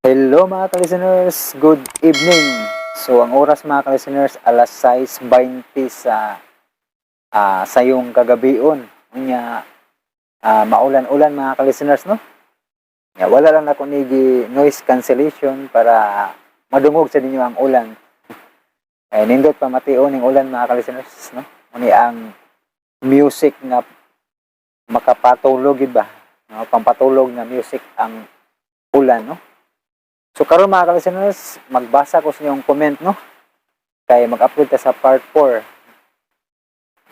Hello, mga ka-listeners, good evening. So ang oras, mga ka-listeners, alas 6:20 sa sayong kagabion. Unya maulan-ulan, mga ka-listeners, no? Nya, wala lang nako ni noise cancellation para madungog sa ninyo ang ulan. Eh, nindot pa mation ning ulan, mga ka-listeners, no? Uni ang music nga makapatulog gid ba? No, pampatulog nga music ang ulan, no? So karon, mga ka-listeners, magbasa ko sa inyong comment, no? Kay mag-upload ta sa part 4.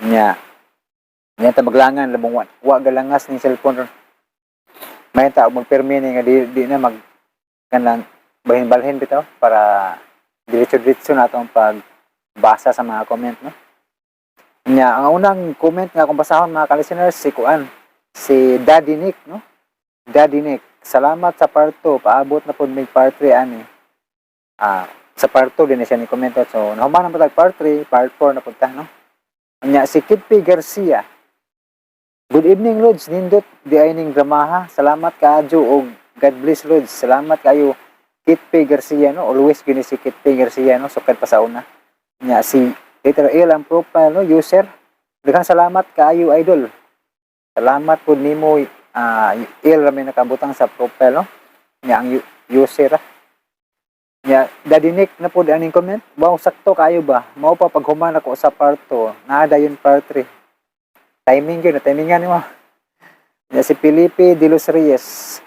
Nya. Nya ta maglangan labong wa galangas ning cellphone ron. May ta og magpirmi ni nga di na mag kanang balhin-balhin bitaw para diretso-diretso na atong pagbasa sa mga comment, no? Nya, ang unang comment nga akong basahon, mga ka-listeners, si kuan, si Daddy Nick, no? Daddy Nick, "Salamat sa part 2, paabot na pud mig part 3 ani." Sa part 2 din na siya ni comment. So, nahuman na tag part 3, part 4 na pud ta, no? Nya si Kid P. Garcia. "Good evening, Lods, nindot di ay ning dramaha. Salamat kaayo og God bless, Lods." Salamat kayo, Kit P. Garcia, no? Always gini si Kit P. Garcia, no? Sukad pa sa una. Nya si letter L ang profile, no? User. "Daghang salamat kaayo, idol." Salamat pud nimo, L ra may nakabutang sa profile, no? Nya ang user ah. Nya Daddy Nick na pud aning comment. "Wow, sakto kayo ba? Mao pa paghuman ako sa part 2, naa dayon part 3." Timing gyud, timingan nimo. Nya si Felipe de los Reyes.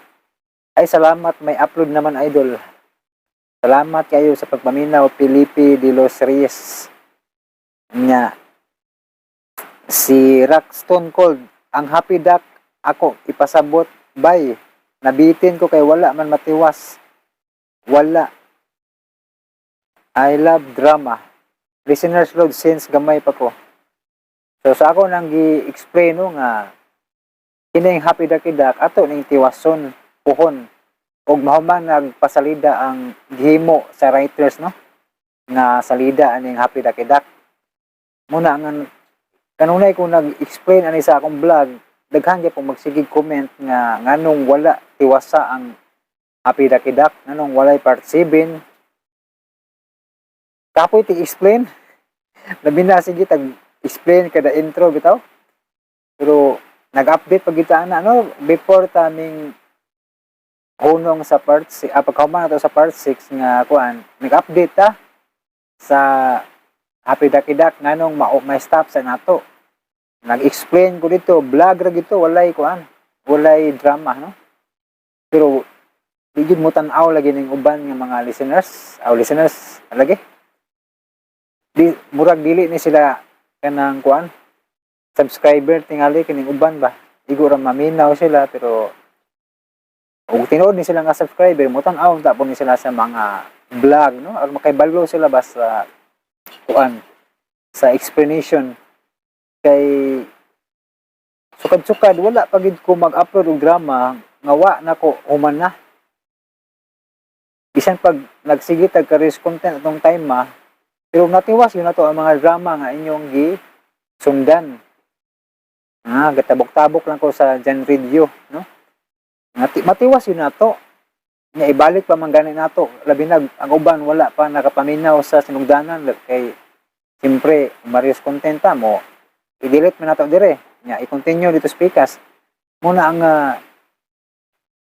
"Ay, salamat, may upload naman, idol." Salamat kayo sa pagpaminaw, Felipe de los Reyes. Nya si Rock Stone Cold, "Ang Happy Duck ako ipasabot bay. Nabitin ko kay wala man matiwas. Wala. I love drama. Listeners, Lord, since gamay pa ko." So sa ako nang gi-explain, no, nga kining Happy Ducky Duck ato ning tiwason puhon ug mahuman nagpasalida ang gihimo sa writers, no, nga salida aning Happy Ducky Duck. Muna nga kanunay ko nag-explain ani sa akong vlog, daghan gyud magsigig comment nga nganong wala tiwasa ang Happy Ducky Duck, nganong walay part 7. Kapoy ti explain. Labi na sige tag explain kada intro bitaw. Pero nag-update pag kita na, no, before taming hunong sa part 6, pagkahuman na to sa part 6 nga kuan, nag-update ta sa Happy Ducky Duck nganong may stop sa nato. Nag-explain ko dito, vlog ra gito, walay kuan, walay drama, no? Pero di gyud mo tan-aw lagi ning uban nga mga listeners, aw listeners lagi. Di murag dili ni sila kanang kuan, subscriber tingali kining uban ba. Igo ra maminaw sila, pero ug tinuod ni sila nga subscriber, mo tan-aw ta po ni sila sa mga vlog, no? Aron makaibalo sila ba sa kuan, sa explanation, kay sukad-sukad wala pa gid ko mag-upload og drama nga wa na ko human na. Bisan pag nagsige tag ka content atong time ma, pero natiwas yun na to ang mga drama nga inyong gi sundan. Gatabok-tabok lang ko sa Jan Radio, no? Matiwas yun na to. Nya ibalik pa man gani nato, labi na ang uban wala pa nakapaminaw sa sinugdanan, kay siyempre marius kontenta mo, i-delete man nato dire. Nya i-continue dito sa pikas. Muna ang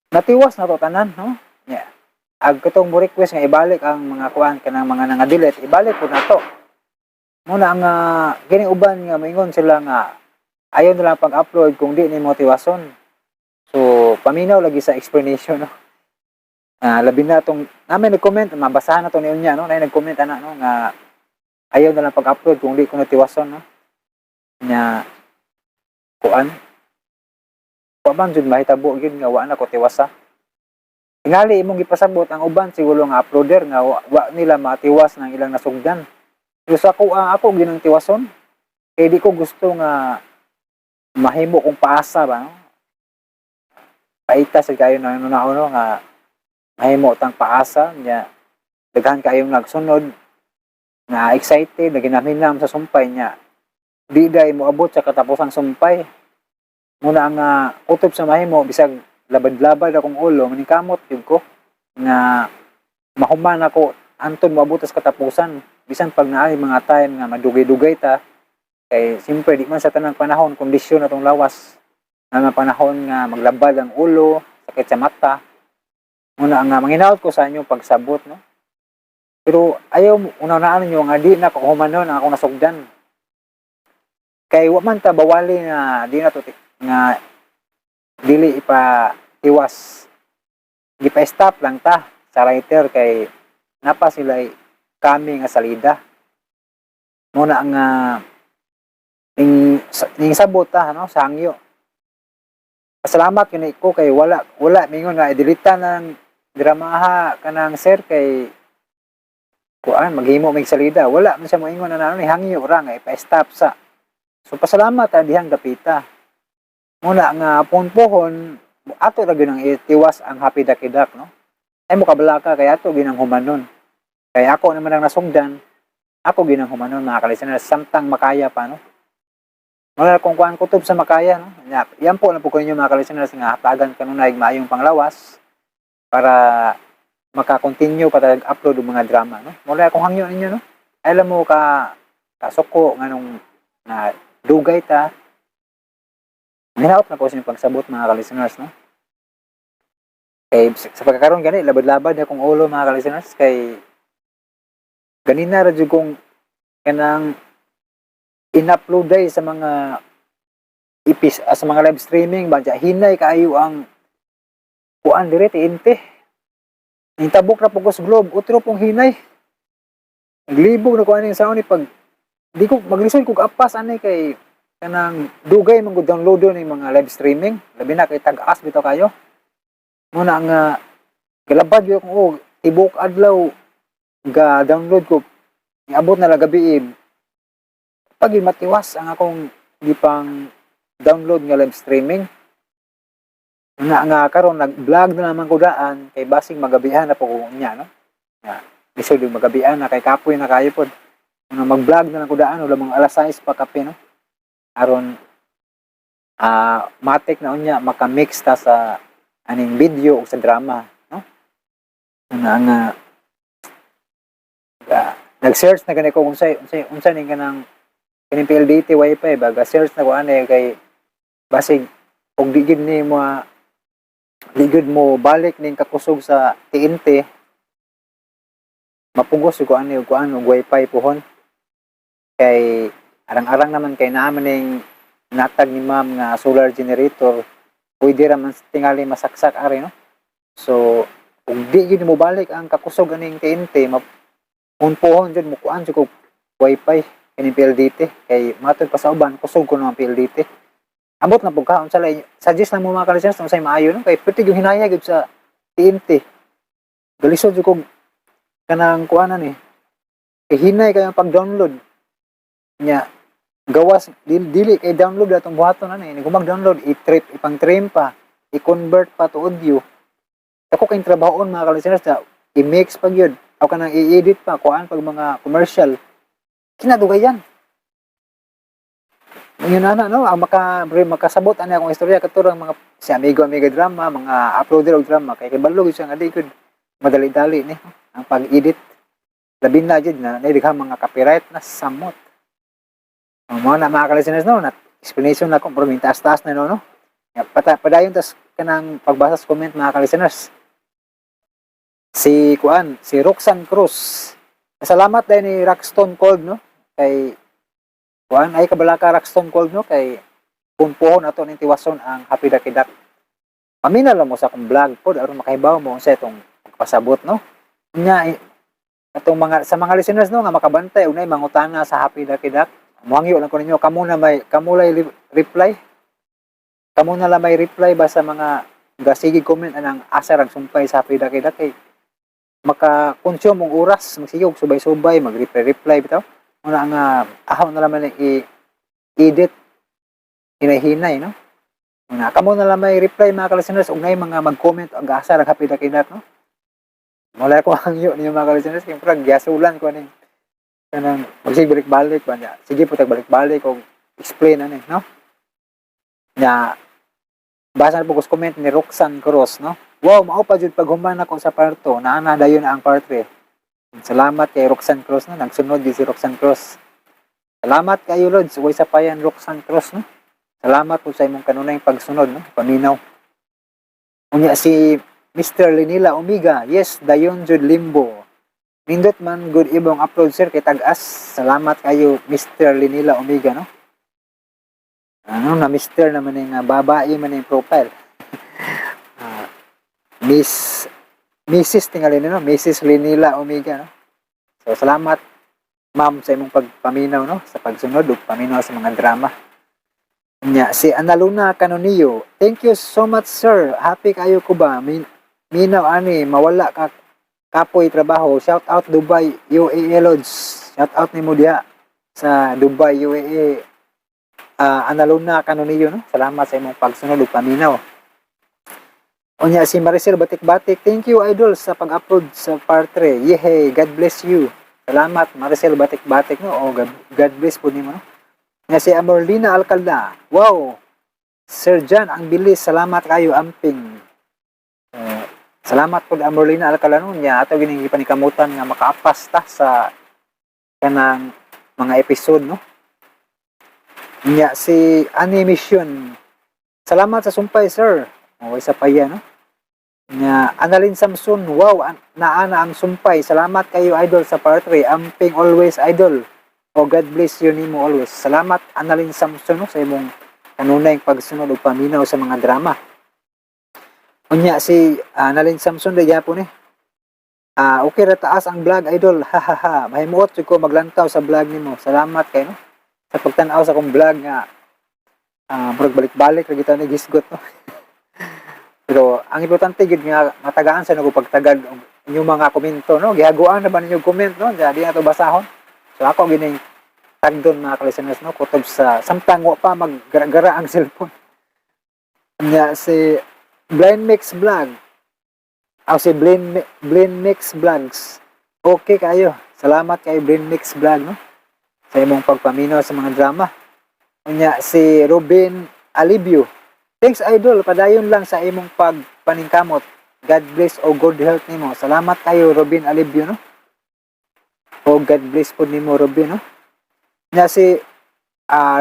natiwas na to tanan, no? Nya ag katong mo request nga ibalik ang mga kuan, kanang mga nanga-delete, ibalik po nato. Muna ang kining uban nga moingon sila nga ayaw nila pag-upload kung di nimo tiwason. So paminaw lagi sa explanation, no? Labi na tong namin nag-comment, mabasahan na to ni unya, no? Nay nag-comment ana, no, nga ayaw na lang pag-upload kung di ko natiwason, no? Nya kuan, wa man jud mahitabo gyud nga wa na ko tiwasa. Tingali imong gipasabot ang uban siguro nga uploader nga wa nila matiwas ng ilang nasugdan. Pero sa ako, ang ako ginang tiwason. Kay di ko gusto nga mahimo kong paasa ba, no? Paita sa kayo na no nga mahimo tang paasa nya daghan kayong nagsunod nga excited na ginaminam sa sumpay niya, di day moabot sa katapusang sumpay. Muna ang utob sa mahimo, bisag labad-labad akong ulo, maningkamot gyud ko. nga mahuman ako anton moabot sa katapusan, bisan pag naay mga time nga madugay-dugay ta, kay siyempre di man sa tanang panahon kondisyon atong lawas na mga panahon nga maglabad ang ulo, sakit sa mata. Muna nga manginaot ko sa inyo pagsabot, no? Pero ayaw unaan ninyo nga di na ko humanon ang akong nasugdan. Kay wa man ta bawali nga di na to nga dili ipa tiwas, gipa-stop lang ta sa writer kay napa sila kami nga salida. Muna nga ning sabot ta, no, sa hangyo. Pasalamat kini ko kay wala wala mingon nga i-delete ng dramaha kanang sir kay kuan maghimo mig salida. Wala man siya moingon na ano ni, hangyo ra nga ipa-stop sa. So pasalamat ta dihang dapita. Muna nga pohon ato ra gyud ang itiwas ang Happy Dakidak, no? Ay mo kabalaka kay ato ginang humanon. Kay ako naman ang nasugdan, ako ginang humanon, mga kalistener, samtang makaya pa, no? Wala kung kuan kutob sa makaya, no? Yan po na po ko ninyo, mga kalisteners, nga hatagan kanunay maayong panglawas para maka-continue pa tag upload og mga drama, no? Wala akong hangyo ninyo, no? Ay, alam mo ka kasuko nganong na dugay ta. Hinaot na ko sa inyong pagsabot, mga ka-listeners, no? Kay sa pagkakaroon gani, labad-labad akong ulo, mga ka-listeners, kay ganina ra jud kong kanang in-upload day sa mga ipis sa mga live streaming ba dya, hinay kaayo ang kuan dire TNT. Tabok ra pugos Globe, utro pong hinay. Naglibog na ko ani sa ni pag di ko maglisod kog apas ani kay kanang dugay man gud download ni mga live streaming, labi na kay tag-as bitaw kayo. Muna nga galabad gyud akong, oh, tibok adlaw ga download ko, iabot na lang gabi eh. Pag matiwas ang akong gipang download nga live streaming. Nga nga karon nag-vlog na naman ko daan kay basig magabihan na po ko niya, no? Nga lisod yung magabihan na kay kapoy na kayo pod. Nga mag-vlog na lang ko daan wala mga alas 6 pa kape, no? Aron matik na unya maka-mix ta sa aning video ug sa drama, no? Nga nga nag-search na gani ko unsay unsay unsa ning kanang kining PLDT wifi ba, ga search na ko ani kay basig og di gid ni mo di gid mo balik ning kakusog sa TNT, mapugos ko ani og kuan og wifi pohon, kay arang-arang naman kay naa man ning natag ni ma'am nga solar generator, pwede ra man tingali masaksak ari, no? So kung di gid mo balik ang kakusog aning TNT, unpohon jud mo kuan jud og wifi kining PLDT kay matod pa sa uban kusog ko ang PLDT. Ambot na pud ka unsa lay suggest na mo, mga kalisens, unsay maayo, no? Kay pwede yung hinaya gyud sa TNT, galisod jud kog kanang kuanan ni kay hinay kay ang pag-download nya. Gawas dili, dili kay download atong buhaton ani ni, kung mag-download i-trip, ipang trim pa, i-convert pa to audio. Ako kay trabahoon, mga kalisteners, na i-mix pa gyud o kanang i-edit pa, kuan pag mga commercial, kinadugayan yun na, no? Ang makasabot ani akong istorya katurang mga si amigo amiga drama, mga uploader og drama, kay kabalo gyud siya nga di gyud madali-dali ni ang pag-edit, labi na jud na naay mga copyright na samot. Ang mga na, mga ka-listeners, no, na explanation na kung pero taas-taas na, no, no? Ya, padayon tas kanang pagbasa sa comment, mga ka-listeners. Si kuan, si Roxanne Cruz. Salamat dahil ni Rockstone Cold, no? Kay kuan ay kabalaka Rockstone Cold, no, kay punpuhon ato ning tiwason ang Happy Dakidak. Pamina lang mo sa akong vlog pod aron makahibaw mo unsa itong pagpasabot, no? Nya atong mga sa mga listeners, no, nga makabantay unay mangutana sa Happy Dakidak. Muhangyo lang ko ninyo, kamo na may kamo lay reply. Kamo na lang may reply ba sa mga gasigi comment anang asa rag sumpay sa Happy Dakidak, kay maka-consume og oras magsige og subay-subay mag-reply reply bitaw. Muna nga ahaw na naman i-edit hinay-hinay, no? Muna kamo na lang may reply, mga ka-listeners, ug nay mga mag-comment ang asa rag Happy Dakidak, no? Wala ko hangyo ninyo, mga ka-listeners, kay murag gyasulan ko ani kanang magsige balik-balik ba niya. Sige po tag balik-balik og explain ani, no? Nya basa na po ko sa comment ni Roxanne Cruz, no? Wow, mao pa jud paghuman ako sa part 2, naa na dayon ang part 3. Salamat kay Roxanne Cruz, no, nagsunod gyud si Roxanne Cruz. Salamat kayo, Lods, way sapayan, Roxanne Cruz, no. Salamat po sa imong kanunay pagsunod, no, paminaw. Unya si Mr. Linila Omega, yes, dayon jud Limbo. Nindot man good imong upload, sir, kay tag-as. Salamat kayo, Mr. Linila Omega, no. Ano na Mr. naman yung babae man yung profile. Miss Mrs. tingali, no, Mrs. Linila Omega, no. So salamat, ma'am, sa imong pagpaminaw, no, sa pagsunod ug paminaw sa mga drama. Nya si Analuna Canonillo, thank you so much, sir. Happy kayo ko ba? Minaw ani mawala ka kapoy trabaho. Shout out Dubai UAE, Lods. Shout out nimo diha sa Dubai UAE. Analuna Canonillo, no. Salamat sa imong pagsunod ug paminaw. Unya si Maricel Batik-Batik, thank you, idol, sa pag-upload sa part 3. Yehey, God bless you. Salamat, Maricel Batik-Batik, no. Oh, God, God bless po nimo, no. Nga si Amorlina Alcalda. Wow. Sir John, ang bilis. Salamat kayo, amping. Salamat po, Amorlina Alcalda, no. Nya ato gining gipanikamutan nga makaapas ta sa kanang mga episode, no. Nya si Animation. Salamat sa sumpay, sir. O, isa pa yan, no? Nya Annalyn Samson, wow, naa na ang sumpay. Salamat kayo, idol, sa part 3. Amping always, idol. O God bless you nimo always. Salamat, Annalyn Samson, no, sa imong kanunay pagsunod ug paminaw sa mga drama. Unya si Annalyn Samson di gyapon eh. Okay ra taas ang vlog, idol. Ha ha ha. Mahimuot jud ko maglantaw sa vlog nimo. Salamat kay, no, sa pagtan-aw sa akong vlog nga murag balik-balik ra gyud ni gisgot, no. Pero ang importante gyud nga matagaan sa og pagtagad og inyong mga komento, no. Gihaguan na ba ninyo comment, no? Di na to basahon. So ako gining tagdon, mga ka-listeners, no, kutob sa samtang wa pa maggara-gara ang cellphone. Nya si Blind Mix Vlog. Aw, si Blind Mix Vlogs. Okay kayo. Salamat kay Blind Mix Vlog, no, sa imong pagpaminaw sa mga drama. Unya si Ruben Alibio. Thanks, idol, padayon lang sa imong pagpaningkamot. God bless o good health nimo. Salamat kayo, Ruben Alibio, no. O God bless po nimo, Ruben, no. Nya si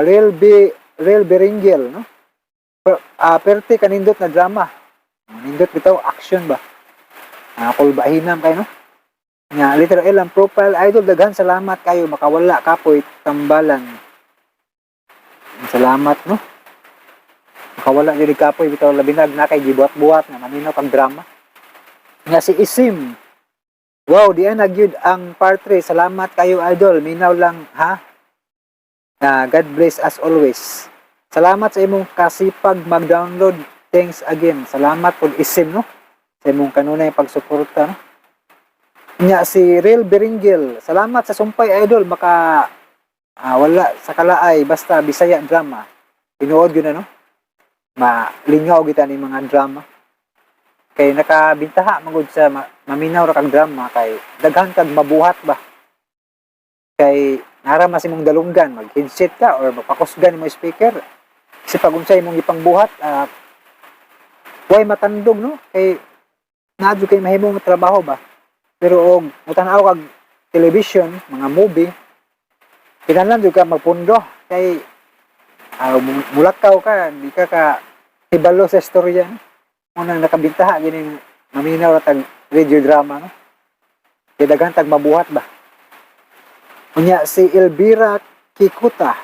Real B Real Beringel, no. Perte kanindot na drama. Nindot bitaw, action ba. Kulbahinam kayo, no. Nga literal ang profile, idol, daghan salamat kayo, makawala kapoy tambalan. Salamat, no. Makawala jud kapoy bitaw, labinag na kay gibuhat-buhat nga maminaw kag drama. Nga si Isim. Wow, di na gyud ang part 3. Salamat kayo, idol. Minaw lang ha. God bless us always. Salamat sa imong kasipag mag-download. Thanks again. Salamat po, Isim, no, sa imong kanunay pagsuporta, no. Nya si Real Beringel. Salamat sa sumpay, idol, maka wala sa kalaay basta Bisaya drama. Tinuod yun na, no. Malingaw kita ni mga drama. Kay nakabintaha magud sa maminaw ra kag drama kay daghan kag mabuhat ba. Kay nara mas imong dalunggan, mag headset ka or magpakusgan imo speaker. Kasi pag unsay imong ipangbuhat, way matandog, no, kay naa jud kay mahimong trabaho ba. Pero og mutan-aw kag television, mga movie, kinahanglan jud ka magpundo kay mulakaw ka, di ka ka hibalo sa istorya, no? Unang nakabintaha gining maminaw ra tag radio drama, no. Kay daghan tag mabuhat ba. Unya si Elvira Kikuta.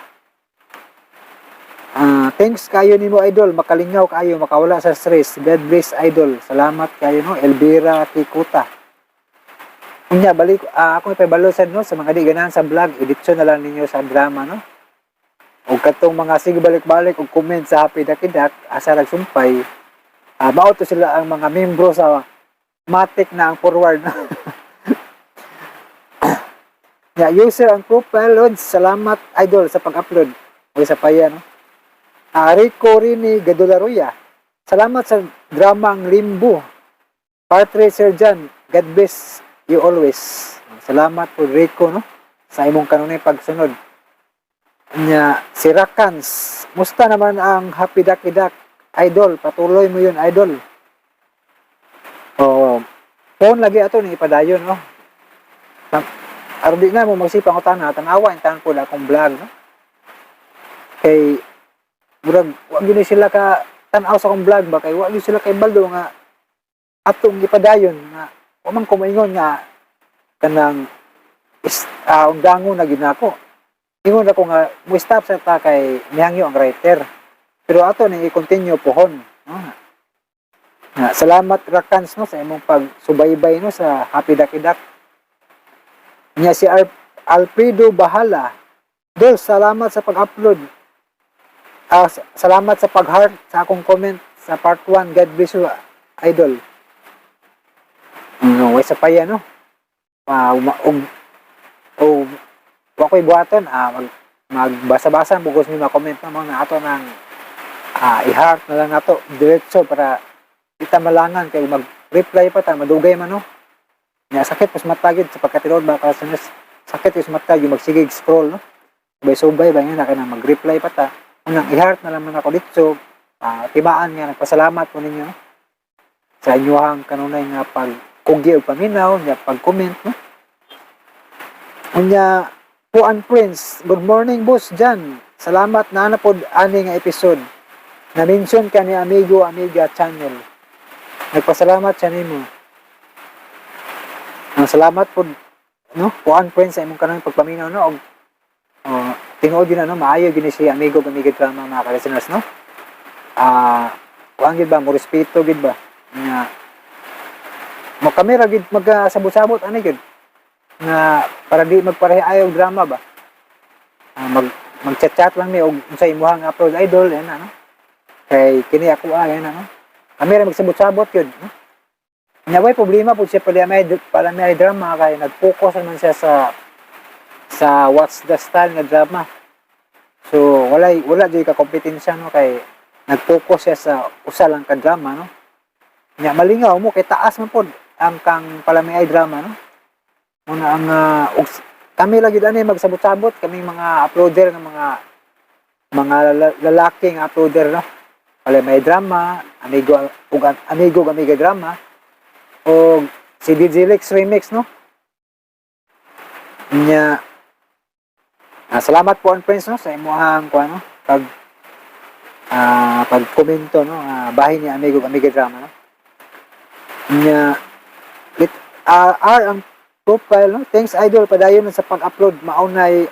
Thanks kayo nimo, idol, makalingaw kayo, makawala sa stress. God bless, idol. Salamat kayo, no, Elvira Kikuta. Unya balik ako ipabalo sa, no, sa mga di ganahan sa vlog, editsyon na lang ninyo sa drama, no. Og katong mga sige balik-balik og comment sa Happy Dakidak, asa rag sumpay, mao to sila ang mga membro sa Matic na ang forward, no. Ya, user ang profile, Lods. Salamat, idol, sa pag-upload. O sa paya, no. Rico Rini Gadularuya. Salamat sa dramang Limbo. Part 3, Sir John. God bless you always. Salamat po, Rico, no, sa imong kanunay pagsunod. Nya, si Rakans. Musta naman ang Happy Ducky Duck? Idol, patuloy mo yun, idol. O phone lagi ato ni ipadayon, no. Aron di na mo magsipang utana, tanawa in taon po akong vlog, no. Kay murag wa gyud ni sila ka tan-aw sa akong vlog ba, kay wa gyud sila kay baldo nga atong gipadayon, nga wa man ko moingon nga kanang undangon na gyud nako. Ingon ako nga mo stop sa ta kay mihangyo ang writer. Pero ato ni i-continue pohon, no? Nga, salamat Rakans, no, sa imong pagsubaybay, no, sa Happy Dakidak. Nya si Alfredo Bahala. Dol, salamat sa pag-upload. Salamat sa pag-heart sa akong comment sa part 1. God bless you, idol. No, way sa paya, no. O wa ko'y buhaton, magbasa-basa bugos ni mga comment na mga ato nang i-heart na lang nato diretso para kita malangan, kay mag-reply pa ta, madugay man, no. Nya sakit pos mata gyud sa pagkatinuod ba ka, sakit pos mata yung magsigig scroll, no. Subay-subay ba nga na kanang mag-reply pa ta. Unang i-heart na lang man ako dito, timaan nga nagpasalamat ko ninyo, no, sa inyuhang kanunay nga pagkugi og paminaw nya pag-comment, no. Unya Puan Prince, good morning, boss Jan. Salamat na na pod ani nga episode. Na-mention ka ni Amigo Amiga Channel. Nagpasalamat siya nimo. Ang salamat pod, no, Puan Prince, sa imong kanang pagpaminaw, no, og oh, tinuod yun na, no, maayo gyud ni si Amigo Amiga Drama, mga ka-listeners, no. Kuan gyud ba, mo respeto gyud ba nga mo kami ra gyud magkasabot-sabot ani gyud nga para di magpareha ayaw drama ba. Mag chat-chat lang mi og unsa imuhang upload, idol, yan na, no, kay kini ako yan na, no, kami ra magsabot-sabot yun, no. Nya way problema pud siya pala may drama kay nag-focus naman siya sa What's the Style nga drama. So wala jud ka kompetensya, no, kay nag-focus siya sa usa lang ka drama, no. Nya malingaw mo kay taas man pod ang kang palami drama, no. Muna ang kami lagi ani magsabot-sabot kami mga uploader ng mga lalaking uploader, no. Wala may drama, amigo ug amigo ug amiga drama o si DJ Lex Remix, no. Nya salamat po ang Prince, no, sa imuhang kuan, no, pag komento, no, bahin ni amigo ug amiga drama, no. Nya lit, R ang profile, no. Thanks, idol, padayon na sa pag-upload, maunay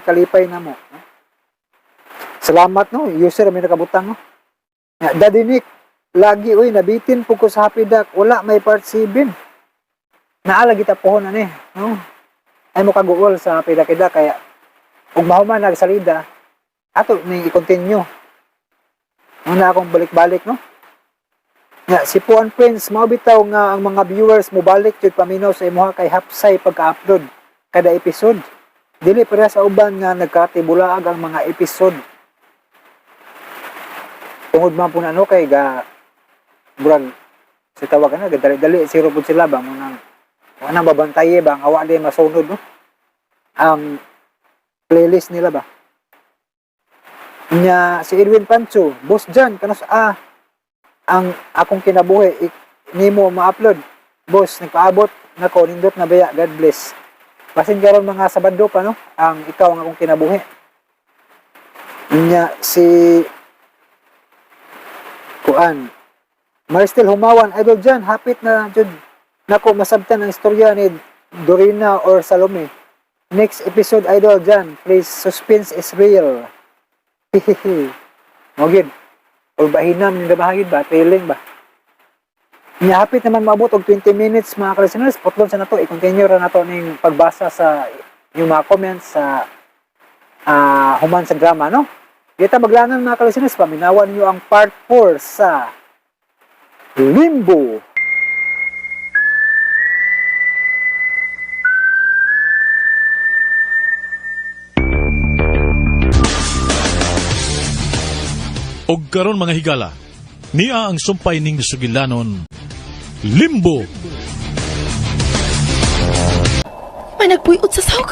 kalipay na mo, no? Salamat, no, user may nakabutang, no. Nya, Daddy Nick lagi, uy, nabitin po ko sa Happy Duck, wala may part 7. Naa lagi ta pohon ani, no, ay mo kaguol sa Happy Duck kaya ug mahuman nagsalida ato ni i-continue muna akong balik-balik, no. Nga, si Puan Prince, mao bitaw nga ang mga viewers mo balik jud paminaw sa imuha kay hapsay pagka-upload kada episode. Dili pareha sa uban nga nagkatibulaag ang mga episode. Tungod man po na, no, kay ga murag sa tawag na dali-dali zero pud sila ba mo nang wa nang babantaye ba ang awa di masunod, no, ang playlist nila ba. Nya si Edwin Pancho, boss Jan, kanus ang akong kinabuhi nimo ma-upload. Boss, nagpaabot nako, nindot na baya, God bless. Basin karon mga Sabado pa, no, ang ikaw ang akong kinabuhi. Nya si Kuan Maristel Humawan, idol Jan, hapit na jud nako masabtan ang istorya ni Dorina or Salome. Next episode, idol Jan, please, suspense is real. Hihihi. Mo gid. Or bahinam ni bahagid ba, trailing ba. Nya hapit naman maabot og 20 minutes, mga ka-listeners, putlon sa nato, i-continue ra nato ning pagbasa sa yung mga comments sa human sa drama, no. Kita maglangan, mga ka-listeners, paminawan niyo ang part 4 sa Limbo. Og karon, mga higala, niya ang sumpay ning sugilanon, Limbo. May nagpuyot sa sawg.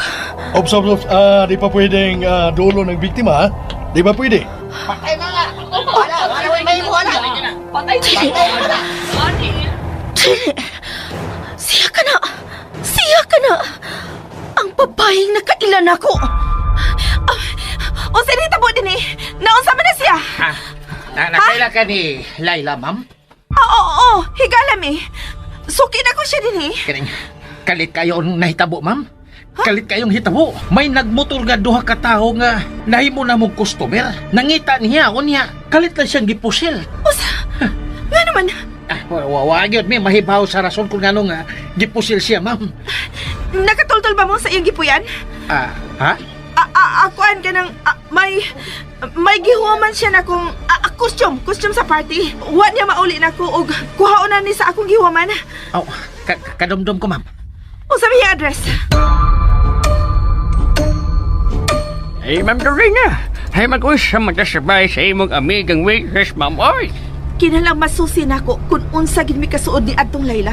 Ops, ops, ops. Di pa pwedeng dulo ng biktima, ha? Di ba pwede? Patay na nga! Wala, wala, may wala! Patay na. Patay na! Ani. Dili. Siya ka na. Siya ka na. Ang babaeng nakailan ako. Ah, unsa ni tabo din eh? Naunsa man na siya? Ha? Na, nakaila ka ni Laila, ma'am? Oo, oo, higala mi. Suki na ko siya din eh. Kaning, kalit kayo ang nahitabo, ma'am? Kalit kayong hitabo. May nagmotor nga duha ka tawo nga nahimo na mong customer. Nangita niya, unya. Kalit lang siyang gipusil. Usa, nga naman, Ah, wa gyud mi mahibaw sa rason kung ngano nga gipusil siya, ma'am. nakatultol ba mo sa iyong gipuyan? Ah, ha? Akuan ka ng, may gihuman siya na kung, costume, costume sa party. Wa niya mauli na ko, og kuhaon na ni sa akong gihuman. Aw, kadumdum ko, ma'am. Unsa may iyang address? Ay, Ma'am Dorina, ay mag-usap magkasabay sa imong amigang waitress, ma'am. Oy! Kinalang masusi nako kung unsa gid mi kasuod ni adtong Layla.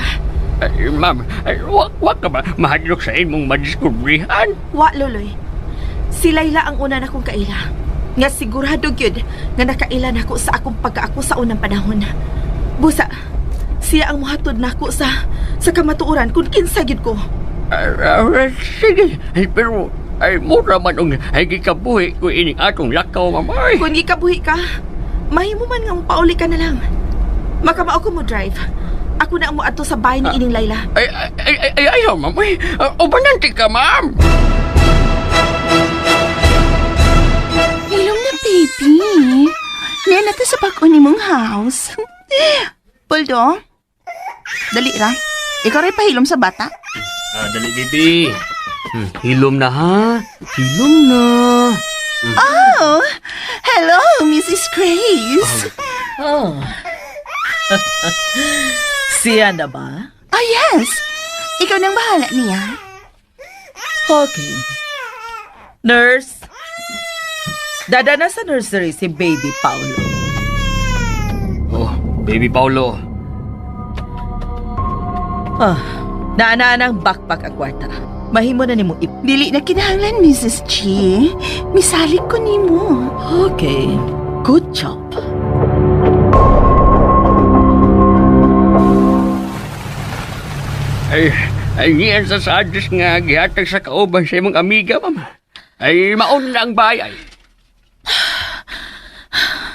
Ay, ma'am, ay, wak ka ba mahadlok sa imong madiskubrihan? Wa, Loloy. Si Layla ang una nakong kaila. Nga sigurado gyud nga nakaila nako sa akong pagkaako sa unang panahon. Busa, siya ang muhatod nako sa kamatuoran kung kinsa gyud ko. Ay, ay, sige, ay, pero ay mura man ang ay gikabuhi ko ining atong lakaw, ma'am. Ay. Kung gikabuhi ka, mahimo man nga mopauli ka na lang. Makamao ko mo drive. Ako na ang moadto sa bahay ni ining Layla. Ay, ay, ay, ay, ay, ayaw, ma'am. Ay, ubananti ka, ma'am. Hilom na, baby. Niya na to sa pag mong house. Poldo, dali ra. Ikaw rin pahilom sa bata. Ah, dali, baby. Hilom na, ha? Hilom na. Oh, hello, Mrs. Grace. Oh. Siya na ba? Oh, yes. Ikaw nang bahala niya. Okay. Nurse, dada na sa nursery si Baby Paolo. Oh, baby Paolo. Ah, naana ang backpack ang kwarta. Mahimo na nimo ip. Dili na kinahanglan, Mrs. G. Misalig ko nimo. Okay. Good job. Ay, ay niyan sa address nga gihatag sa kauban sa imong amiga, ma'am. Ay, maon na ang bayay.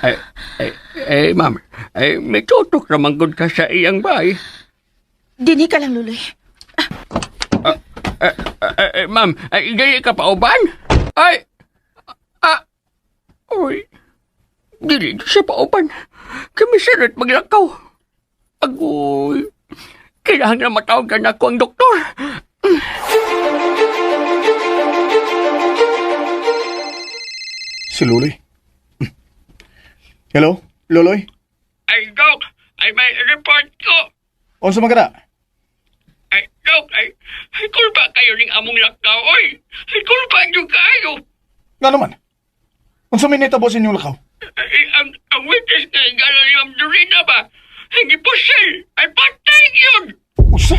Ay, ay, ay, ma'am, ay, may tutok naman gud ka sa iyang bay. Dinhi ka lang, Luloy. Ay, ay, ay, ma'am, ay, dili ka pa uban? Ay, ah, uy, dili siya pa uban. Kami sirit maglakaw. Agoy, kailangan na matawagan ako ang doktor. Si Luloy. Hello, Loloy? Ay, Dok, ay may report ko. Unsa man kada? Ay, Dok, ay, kulpa kayo ning among lakaw, oy. Ay, kulpa nyo kayo. Nga naman. Unsa may nitabo sa inyong lakaw? Ay, ang witness nga igala ni Ma'am Dorina ba? Ay, gipusil. Ay, patay yun. Usa?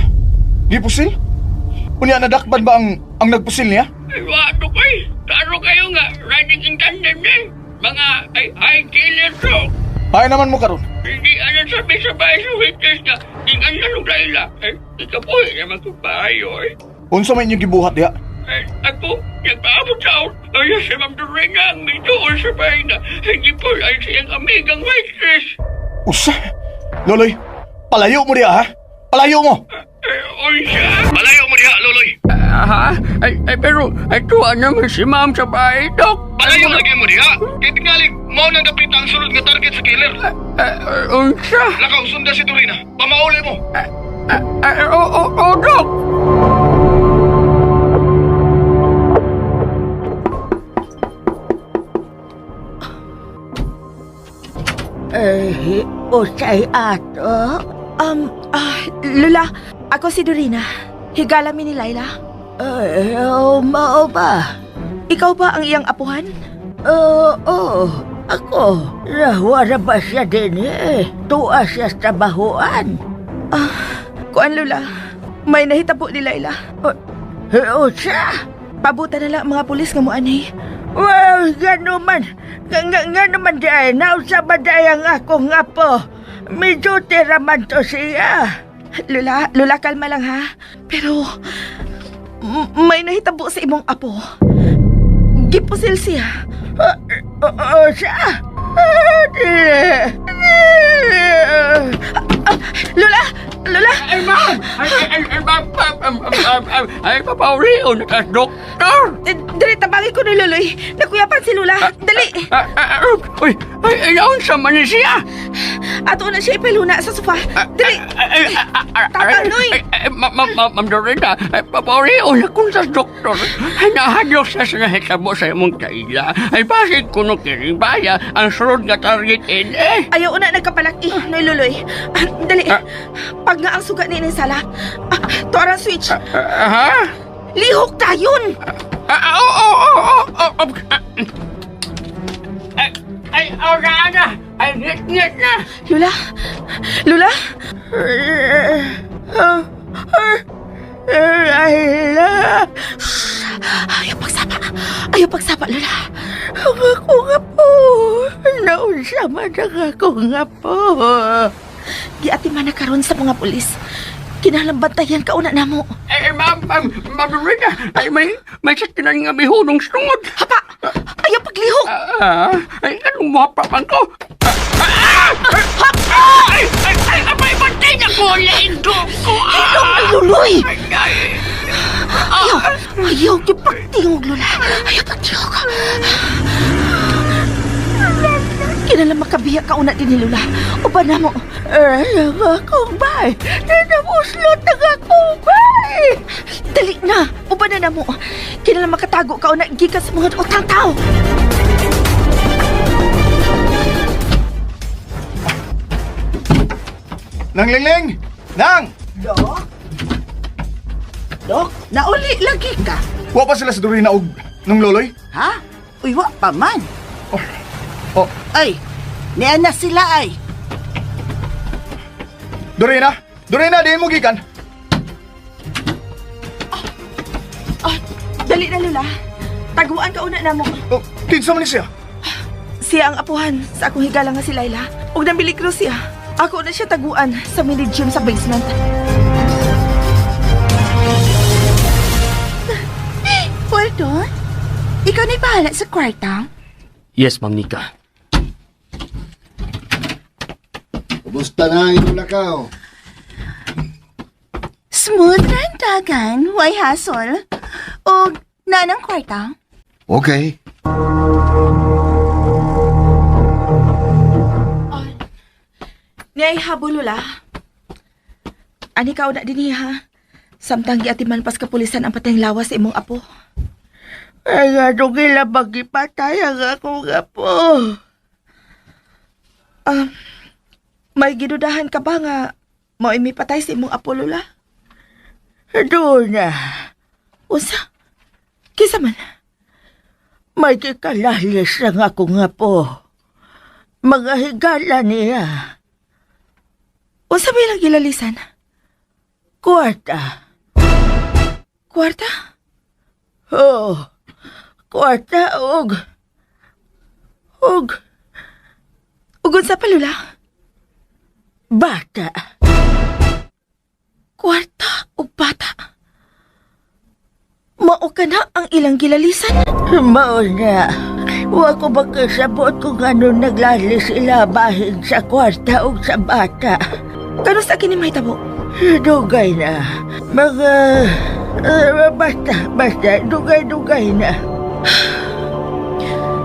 Gipusil? Unya nadakpan ba ang nagpusil niya? Ay, wato ko eh. Klaro kayo nga, riding in tandem eh. Mga, ay, high killer to. Ay naman mo karon. Hindi alam sabi sa bahay sa witness nga, ingan na nung Laila. Ay, ikapoy naman ko payo eh. Unsa may inyong gibuhat diha? Ay, ako, nagpaabot sa out. Ay, si Ma'am Dorina ang may tuol sa bahay na hindi po ay siyang amigang waitress. Usa? Loloy, palayo mo diha ha? Palayo mo. Ay, oy siya. Palayo mo diha, Loloy. Ha? Ay, pero, ay, tuwa naman si Ma'am sa bahay, Dok. Palayo lagi mo diha. Kay tingali mao nang dapit ang sunod nga target sa killer. Unsa? Lakaw sunda si Dorina. Pamauli mo. Ay, oo, oo, Dok. Eh, usay ato. Lula, ako si Dorina. Higala mi ni Layla. Eh, mao ba? Ikaw ba ang iyang apuhan? Oo, ako. Wala ba siya din eh? Tuwa siya sa trabahoan. Kuan, Lula, may nahitabo ni Layla. Usa? Pabuta na lang ang mga pulis nga muanhi. Well, gano'n man. Nga naman di ay, nausa ba di ang ako nga po? Medyo tira man to siya. Lola, Lola, kalma lang ha. Pero, may nahitabo sa imong apo. Gipusil siya. Siya? Dili. Dili. Lola! Lola! Ay, ma'am! Ay, ay, ay, ay, ma'am! Ma'am, ma'am, ma'am, ma'am. Ay, papaulion ka, doktor! Eh, dali, tabangin ko ni Loloy. Nakuyapan si Lola. Dali! Ah, ah, ah, uy, ay, ay, naunsa man ni siya! Ato na siya ipaluna sa sofa. Dali! Ay, ay, ay, ay, Tata, Noy! ay, ay, ma'am, ma'am, ma'am Dorina, ay, papaulion akong sa doktor. Ay, nahadlok siya sa nahitabo sa imong kaila. Ay, basit ko no kining baya, ang sunod nga target in eh. Ayaw na nagkapalaki, Noy Loloy. Ah, dali. Ah. Pag nga ang suga ni sala. Ah, to ang switch. Ah, ha? Lihok tayon! Ah, ah, oo, oo, oo, oo, oo, ah, ay, ay, ora na! Ay, ngit-ngit na! Lola? Lola? Laila. Ayaw pagsapa. Ayaw pagsapa, Lola. Ang ako nga po. Naunsa man ang ako nga po. Giati man na karon sa mga pulis. Kinahanglan bantayan ka una namo. Ay, ay, ma'am, ma'am, ma'am Dorina, ay, may saktinan nga bihunong sungod. Hapa! Ayaw paglihok! Ah, ay, anong mapa man ko? Ah, ah, ah, ay, ay, ay, abay, patay na ko, lain ko ko. Ay, Luloy! Ay, ay, Ayaw! Ayaw yung pagtingog, Lola! Ayaw pagtingog! Kinala makabiya ka una din ni Lola. Uban na mo. Ay, ang akong bay. Tinamuslot ang akong bay. Dali na! Uban na mo. Kinala makatago ka una gikan sa mga utang tao. Nang Lingling! Nang! Dok? Dok, nauli lagi ka. Wa pa sila sa Dorina og nung loloy? Ha? Uy, wa pa man. Oh, Ay, niya na sila ay. Dorina! Dorina, diin mo gikan! Ah, dali na, Lola. Taguan ka una na mo. Oh, kinsa man ni siya? Siya ang apuhan sa akong higala nga si Laila. Ug namilikro siya. Ako na siya taguan sa mini gym sa basement. Waldo, ikaw na'y bahala sa kwarta. Yes, Ma'am Nika. Kumusta na inyong lakaw? Smooth ra ang dagan, way hassle. O nanang kwarta. Okay. Niyay habol, Lola. Ani ka una din ha. Samtang giatiman pas kapulisan ang patayng lawas sa imong apo. Ay, anong ilabang ipatay ang ako nga po. Ah, may gidudahan ka ba nga mao'y mipatay sa imong apo, Lola? Doon na. Unsa? Kinsa man? May kikalalis ang ako nga po. Mga higala niya. Unsa may ilang gilalisan? Kwarta. Kwarta? Oh, kwarta og. Og Ug unsa pa, Lola? bata. Kwarta ug bata. Mao ka na ang ilang gilalisan? Mao na. Wa ko makasabot kung ano naglali sila bahin sa kwarta o sa bata. Kano sa kini mahitabo? Dugay na. Mga... basta, basta, dugay-dugay na.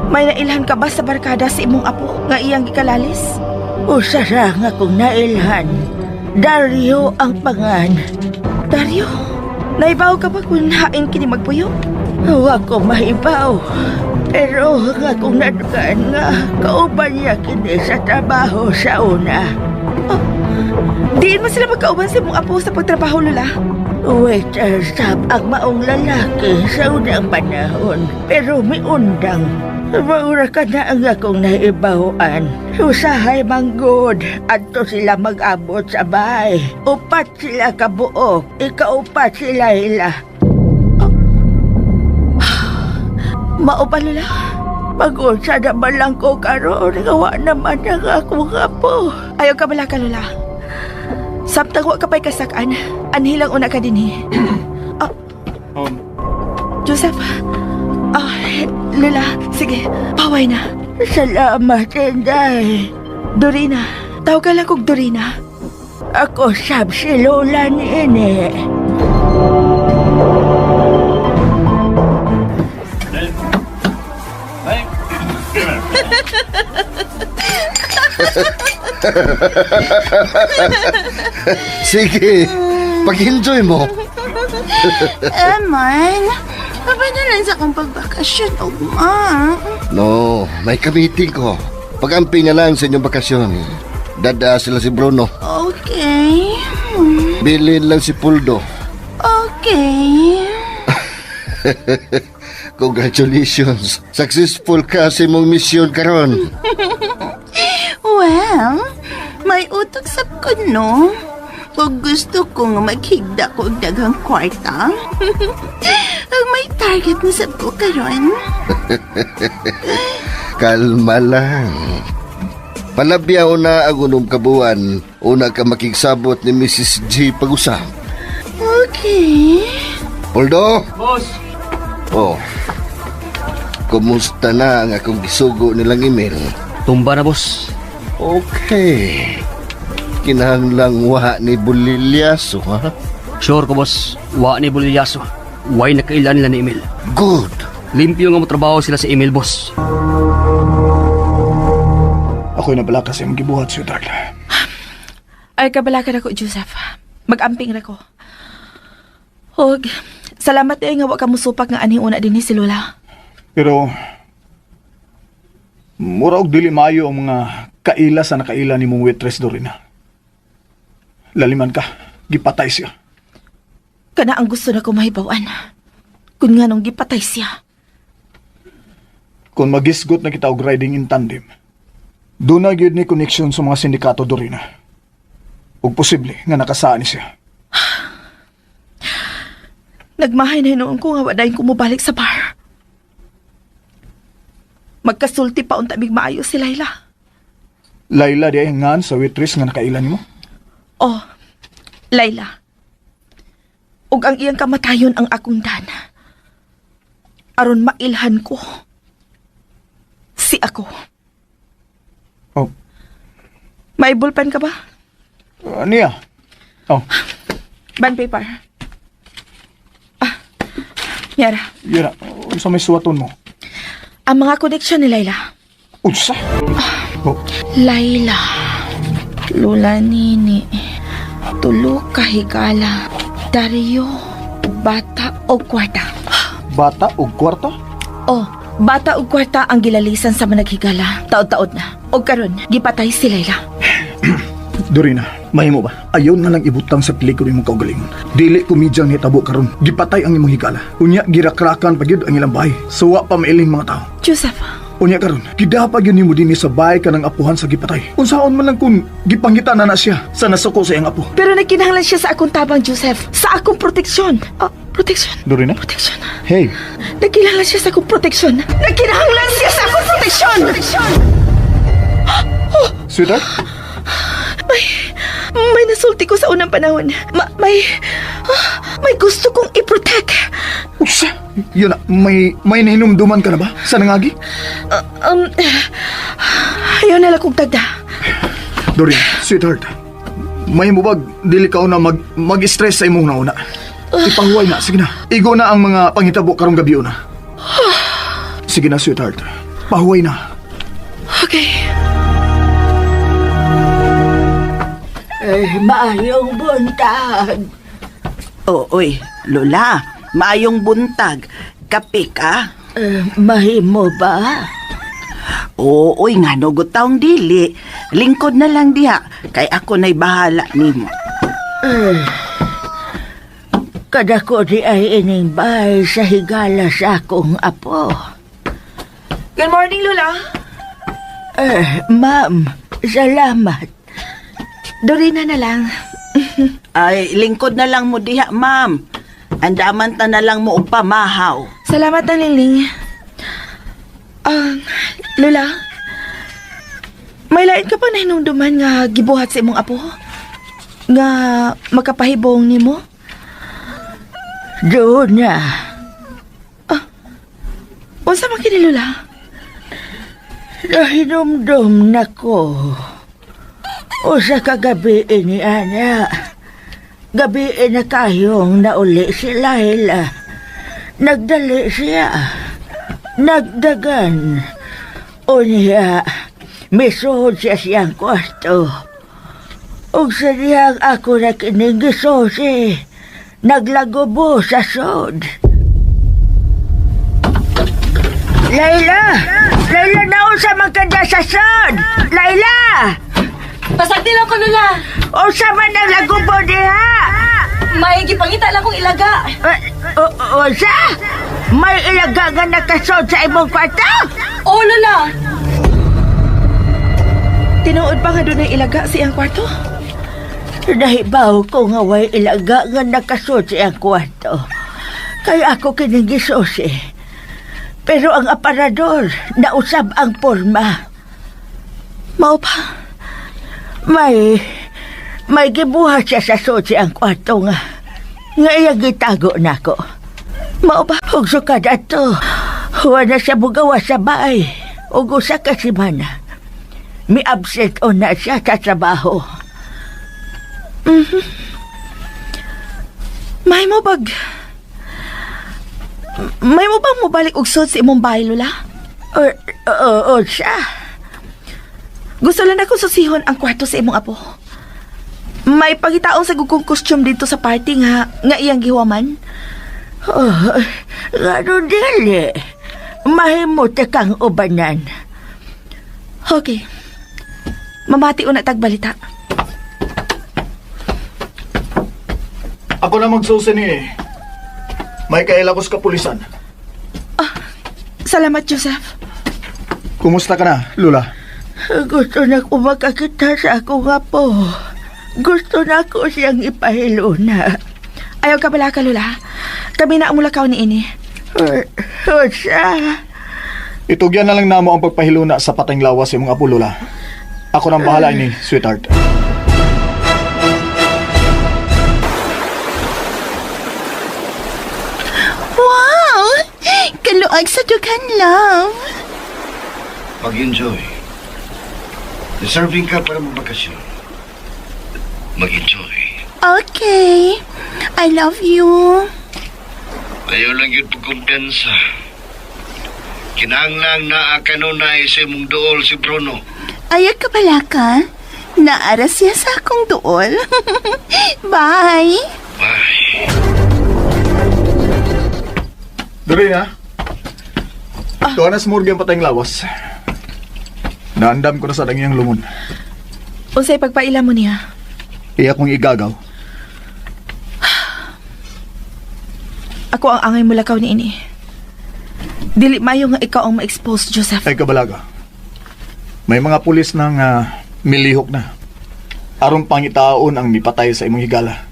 May nailhan ka ba sa barkada sa imong apo nga iyang gikalalis? Usa ra nga kong nailhan. Dario ang pangan. Dario, naibaw ka ba kung hain kini magpuyo? Wa ko mahibaw. Pero ang akong nadugan nga, kauban niya kini sa trabaho sa una. Oh, diin mo sila magkauban sa imong apo sa pagtrabaho, Lola. Waiter sab ang maong lalaki sa unang panahon, pero may undang. Maura ka na ang akong naibawan. Usahay manggod, adto sila mag-abot sa bahay. Upat sila kabuok, ikaupat sila ila. Mao ba, Lola? Mag-unsa naman lang ko karon, gawa naman ang akong apo. Ayaw ka bala ka, Lola. Samtang wa ka pa'y kasakan, anhilang una ka dinhi. Ah, Joseph. Ah, Lola, sige, paway na. Salamat, Inday. Dorina, tawag lang kog Dorina. Ako sab si Lola ni ini. Sige, pag-enjoy mo. Eman, pabay na lang sa akong pagbakasyon, ugma. No, may kamiting ko. Pag-amping na lang sa inyong bakasyon. Dada sila si Bruno. Okay. Bilin lang si Puldo. Okay. Congratulations. Successful ka sa imong misyon karon. Well, may utok sab ko, no? Kung gusto ko nga maghigda ko og daghang kwarta. Ang may target na sab ko karon. Kalma lang. Palabya una ang unom ka buwan. Una ka makigsabot ni Mrs. G pag-usap. Okay. Poldo? Boss! Oh. Kumusta na ang akong gisugo nilang email? Tumba na, boss. Okay. Kinahanglang wa ni Bulilyaso, ha? Sure ko, boss. Wa ni Bulilyaso. Way nakailan nila ni Emil. Good. Limpyo nga mo trabaho sila sa email, boss. Ako'y nabala kasi ang gibuhat, sweetheart. Ay, kabalakan ako, Joseph. Mag-amping ra ko. Hug, salamat eh nga wa ka musupak nga anhi una dinhi si Lola. Pero, mura og dili maayo ang mga kaila sa nakaila ni mong waitress, Dorina. Laliman ka, gipatay siya. Kana ang gusto na ko mahibaw-an. Kun nga nung gipatay siya. Kung magisgot na kita og riding in tandem, doon na gyud ni connection sa mga sindikato, Dorina. Ug posible nga nakasaan ni siya. Nagmahay na hinuon ko nga wa dayon ko mobalik sa bar. Magkasulti pa unta mig maayo si Laila. Laila di ay ngan sa waitress nga nakaila nimo. Oh, Laila. Ug ang iyang kamatayon ang akong dana. Aron mailhan ko. Si ako. Oh, May ballpen ka ba? niya. Oh, Bond paper. Ah, Yara. yun na. Unsa may suwaton mo? Ang mga koneksyon ni Laila. Unsa? Oh, Laila. Lola Nini. Tulo ka higala. Dario. Bata o kwarta. Bata og kwarta? Oh, bata og kwarta ang gilalisan sa managhigala. Taod-taod na. Og karon, gipatay si Laila. Dorina, mahimo ba? Ayaw na lang ibutang sa pelikula imong kaugalingon. Dili komedyang nitabo karon. Gipatay ang imong higala. Unya girakrakan pa gyud ang ilang bahay. Suwa pa mailing mga tao. Joseph, Unya karon, gidapa gyud nimo dinhi sa bahay kanang apuhan sa gipatay. Unsaon man lang kung gipangita na na siya sa nasuko sa iyang apo. pero nagkinahanglan siya sa akong tabang, Joseph. Sa akong proteksyon. Ah, proteksyon. Dorina? Proteksyon. Hey, Nagkinahanglan siya sa akong proteksyon. Nagkinahanglan siya sa akong proteksyon. Sweetheart? May nasulti ko sa unang panahon. May gusto kong i-protect. Unsa? Yun na, may nahinumduman ka na ba sa nangagi? Ayaw na lang kong tagda. Dorina, sweetheart. May mubag dili ka una mag-stress sa imong nauna. Ipahuway na, sige na. Igo na ang mga panghitabo karong gabi una. Sige na, sweetheart. Pahuway na. Okay. Eh, maayong buntag. Oo, oy, Lola, maayong buntag. Kape ka? Eh, mahimo ba? Oo, oy, nga no, taong dili. Lingkod na lang diha, kay ako na'y bahala nimo. Eh, kadako di ay ining bahay sa higala sa akong apo. Good morning, Lola. Eh, ma'am, salamat. Dorina na lang. Ay, lingkod na lang mo diha, ma'am. Andaman ta na lang mo og pamahaw. Salamat na, Lingling. Lola, may lain ka pa na hinumduman nga gibuhat sa imong apo? Nga makapahibong nimo? Doon na. Unsa man kini, Lola? Nahinumdum na ko. Usa ka gabi ini, ana. Gabi na kayong nauli si Laila. Nagdali siya. Nagdagan. Unya, misuod siya siyang kwarto. Ug sa dihang ako na kining gisusi, naglagubo sa sod. Laila! Laila, naunsa man ka dya sa sod! Laila! Pasagdi lang ko, Lola. Unsa man ang lagubo diha? May gipangita lang kong ilaga. Unsa? May ilaga nga nakasod sa imong kwarto? Oo, Lola. Tinuod pa nga dunay ilaga sa iyang kwarto? Nahibaw ko nga way ilaga nga nakasod sa iyang kwarto. Kaya ako kining gisusi. Pero ang aparador, nausab ang porma. Mao pa. May gibuhat siya sa sod sa iyang kwarto nga. Nga iyang gitago nako. Mao ba? Ug sukad ato, wa na siya mugawa sa bahay. Ug usa ka semana. Mi absent on na siya sa trabaho. May mo bag... May mo bang mobalik og sud sa imong bahay, Lola? O, siya. Gusto lang ako susihon ang kwarto sa imong apo. May pagitaon sa gugong costume dito sa party nga nga iyang gihuwaman. Oh, ngano dili. Mahimo ta kang ubanan. Okay. Mamati una tag balita. Ako na magsusi ni eh. May kaila ko sa kapulisan. Salamat, Joseph. Kumusta ka na, Lula? Gusto na ko makakita sa akong apo. Gusto na ko siyang ipahiluna. Ayaw ka bala ka, Lola. Kami na ang mulakaw ni ini. O siya. Itugyan na lang namo ang pagpahiluna sa pateng lawas sa imong apo, Lula. Ako nang bahala ini, sweetheart. Wow! Kaluag sa dughan, love. Mag-enjoy. Deserving ka para magbakasyon. Mag-enjoy. Okay. I love you. Ayaw lang yun pagkumpiyansa. Kinahanglang naa kanunay sa imong duol si Bruno. Ayaw ka pala ka. Naara siya sa akong duol. Bye! Bye. Diri na. Tuwa na sa morgue ang pateng lawas. Naandam ko na sa dangiyang lungon. Unsay pagpaila mo niya? Iya kong igagaw. Ako ang angay mulakaw ni ini. Dili mayo nga ikaw ang ma-expose, Joseph. Ay kabalaga. May mga pulis na nga milihok na. Aron pangitaon ang mipatay sa imong higala.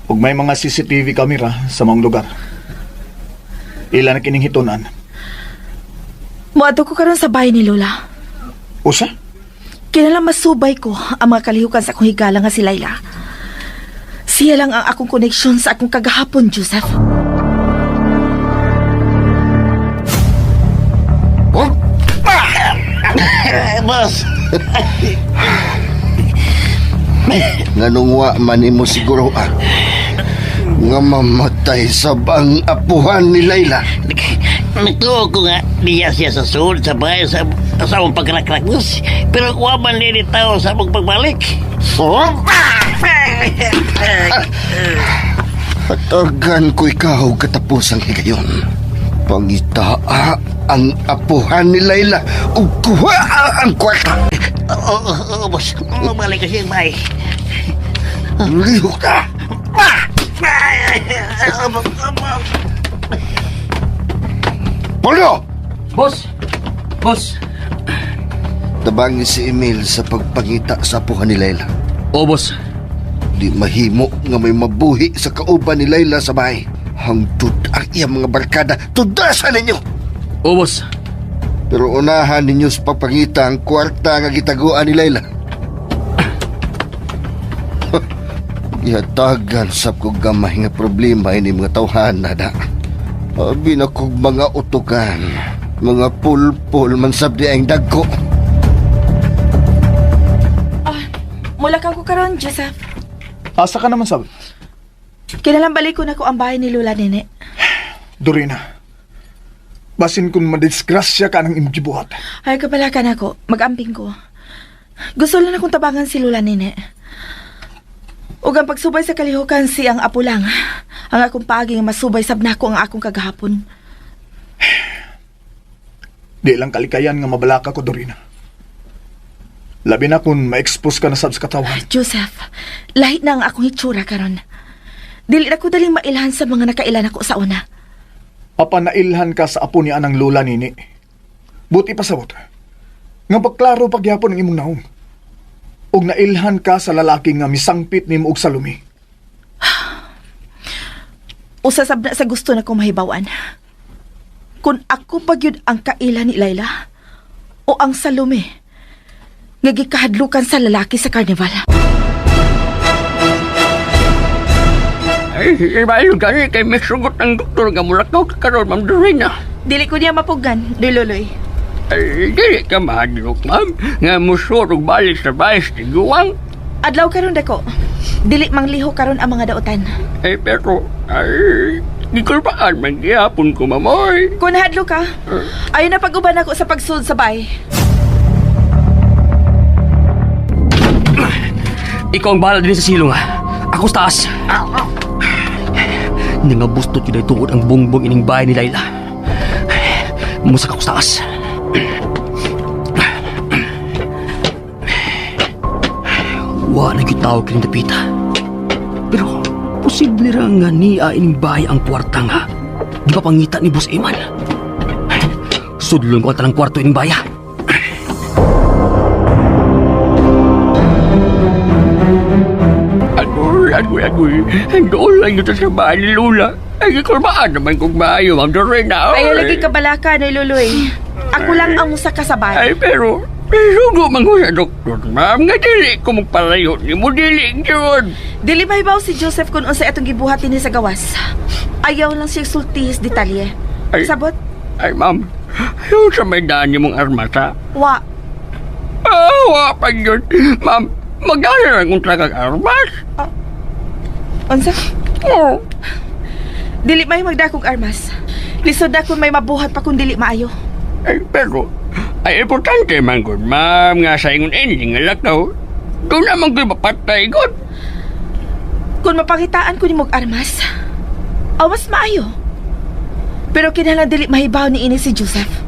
Ug may mga CCTV camera sa maong lugar. Ila na kining hitunan. Moadto ko karon sa bahay ni Lola. Usa? Kinala masubay ko ang mga kalihukan sa akong higala nga si Laila. Siya lang ang akong koneksyon sa akong kagahapon, Joseph. Boss! Nganong wa man imo siguro ah. Nga mamatay sa bang apuhan ni Layla. Nagtuo ko nga, niya siya sa sulod sa bahay sa among pagkrakrak, boss. Pero kuha man nini tao sa among pagbalik. Hatagan ko ikaw katapos ang higayon. Pangitaa ang apuhan ni Layla ug kuha ang kwarta. Oo, oo, boss. Mabalik ko siya bahay. Lihok ka! Polyo! Boss! Boss! Tabangi si Emil sa pagpangita sa apuhan ni Layla. O, boss. Di mahimo nga may mabuhi sa kauban ni Layla sa bahay. Hangtod ang iyang mga barkada, tudasan ninyo! O, boss. Pero unahan ninyo sa pagpangita ang kwarta nga gitaguan ni Layla. Ihatagan sab ko gamay nga problema ini mga tawhana da. Abi na kog mga utukan, mga pulpul man sab di ang dagko. Mula ko karon, Joseph. Asa ka naman sab? Kinalang balik ko na ko ang bahay ni Lola Nene. Dorina. Basin kung madisgrasya ka ng imong gibuhat. Ay, kabalakan ako. Mag-amping ko. Gusto lang akong tabangan si Lola Nene. Ug ang pagsubay sa kalihukan siyang apo lang. Ang akong paagi nga masubay sab nako ang akong kagahapon. Di lang kalikayan nga mabalaka ko, Dorina. Labi na kung ma-expose ka na sab sa katawan. Joseph, lahit na ang akong hitsura karon. Dili na ko daling mailhan sa mga nakailan ako sa una. Papanailhan ka sa apo ni anang lola nini. Buti pa sabot. Nga pagklaro pagyapon ang imong naong. Ug nailhan ka sa lalaki nga misangpit nimo og salumi. Usa sab na sa gusto na kong mahibawan. Kung ako pa gyud ang kaila ni Laila o ang Salome nga gikahadlukan sa lalaki sa karnival. Ay, ibayo gani kay may sugot ang doktor nga mulakaw ka karon, Ma'am Dorina. Dili ko niya mapugan, Duy-Luloy. Ay, dili ka mahadlok, ma'am. Nga musurog balik sa bahay sa tiguang. Adlaw karon dako. Dili mangliho karon ang mga dautan. Ay, pero, ay, gikulpaan man gihapon ko, ma'am, oy. Kung nahadlok ka, ayo na pag-uban ako sa pagsud sa bay. Ikaw ang bahala din sa silong ha. Ako sa taas. Nangabustot yun ay tuod ang bungbong ining bahay ni Laila. Musak ako sa taas. Wa na gyud tao kining dapita. Pero posible ra nga niya ining bahay ang kwarta nga. Di pa pangita ni Boss Eman. Sudlon ko ang tanang kwarto ining baya. Agoy, agoy, agoy. Doon lang ito sa bahay ni Lula. Ay, gikulpaan naman kong maayo, Ma'am Dorina. Ayo lagi kabalaka, Duy-Luloy. Ako lang ang musa ka sa bay. Ay, pero, sugo man ko sa doktor, ma'am. Nga dili ko magpalayo ni mo, dili yun. Dili mahibaw si Joseph kung unsa atong gibuhat dinhi sa gawas. Ayaw lang siya sultihis detalye. Ay. Sabot? Ay, ma'am, ayaw sa may daan mong armasa. Wa. Ah, wa pa yun. Ma'am, magdala lang kung talagang armas. Unsa? Oh. Dili may magdakog armas. Lisod na kung may mabuhat pa kung dili maayo. Ay, pero, ay, importante man gud, ma'am, nga sa ingon ending nga lakaw. Doon naman ko'y mapatay, gud. Kung mapangitaan ko ni mog armas, aw mas maayo. Pero kinahanglan dili mahibaw ni ini si Joseph.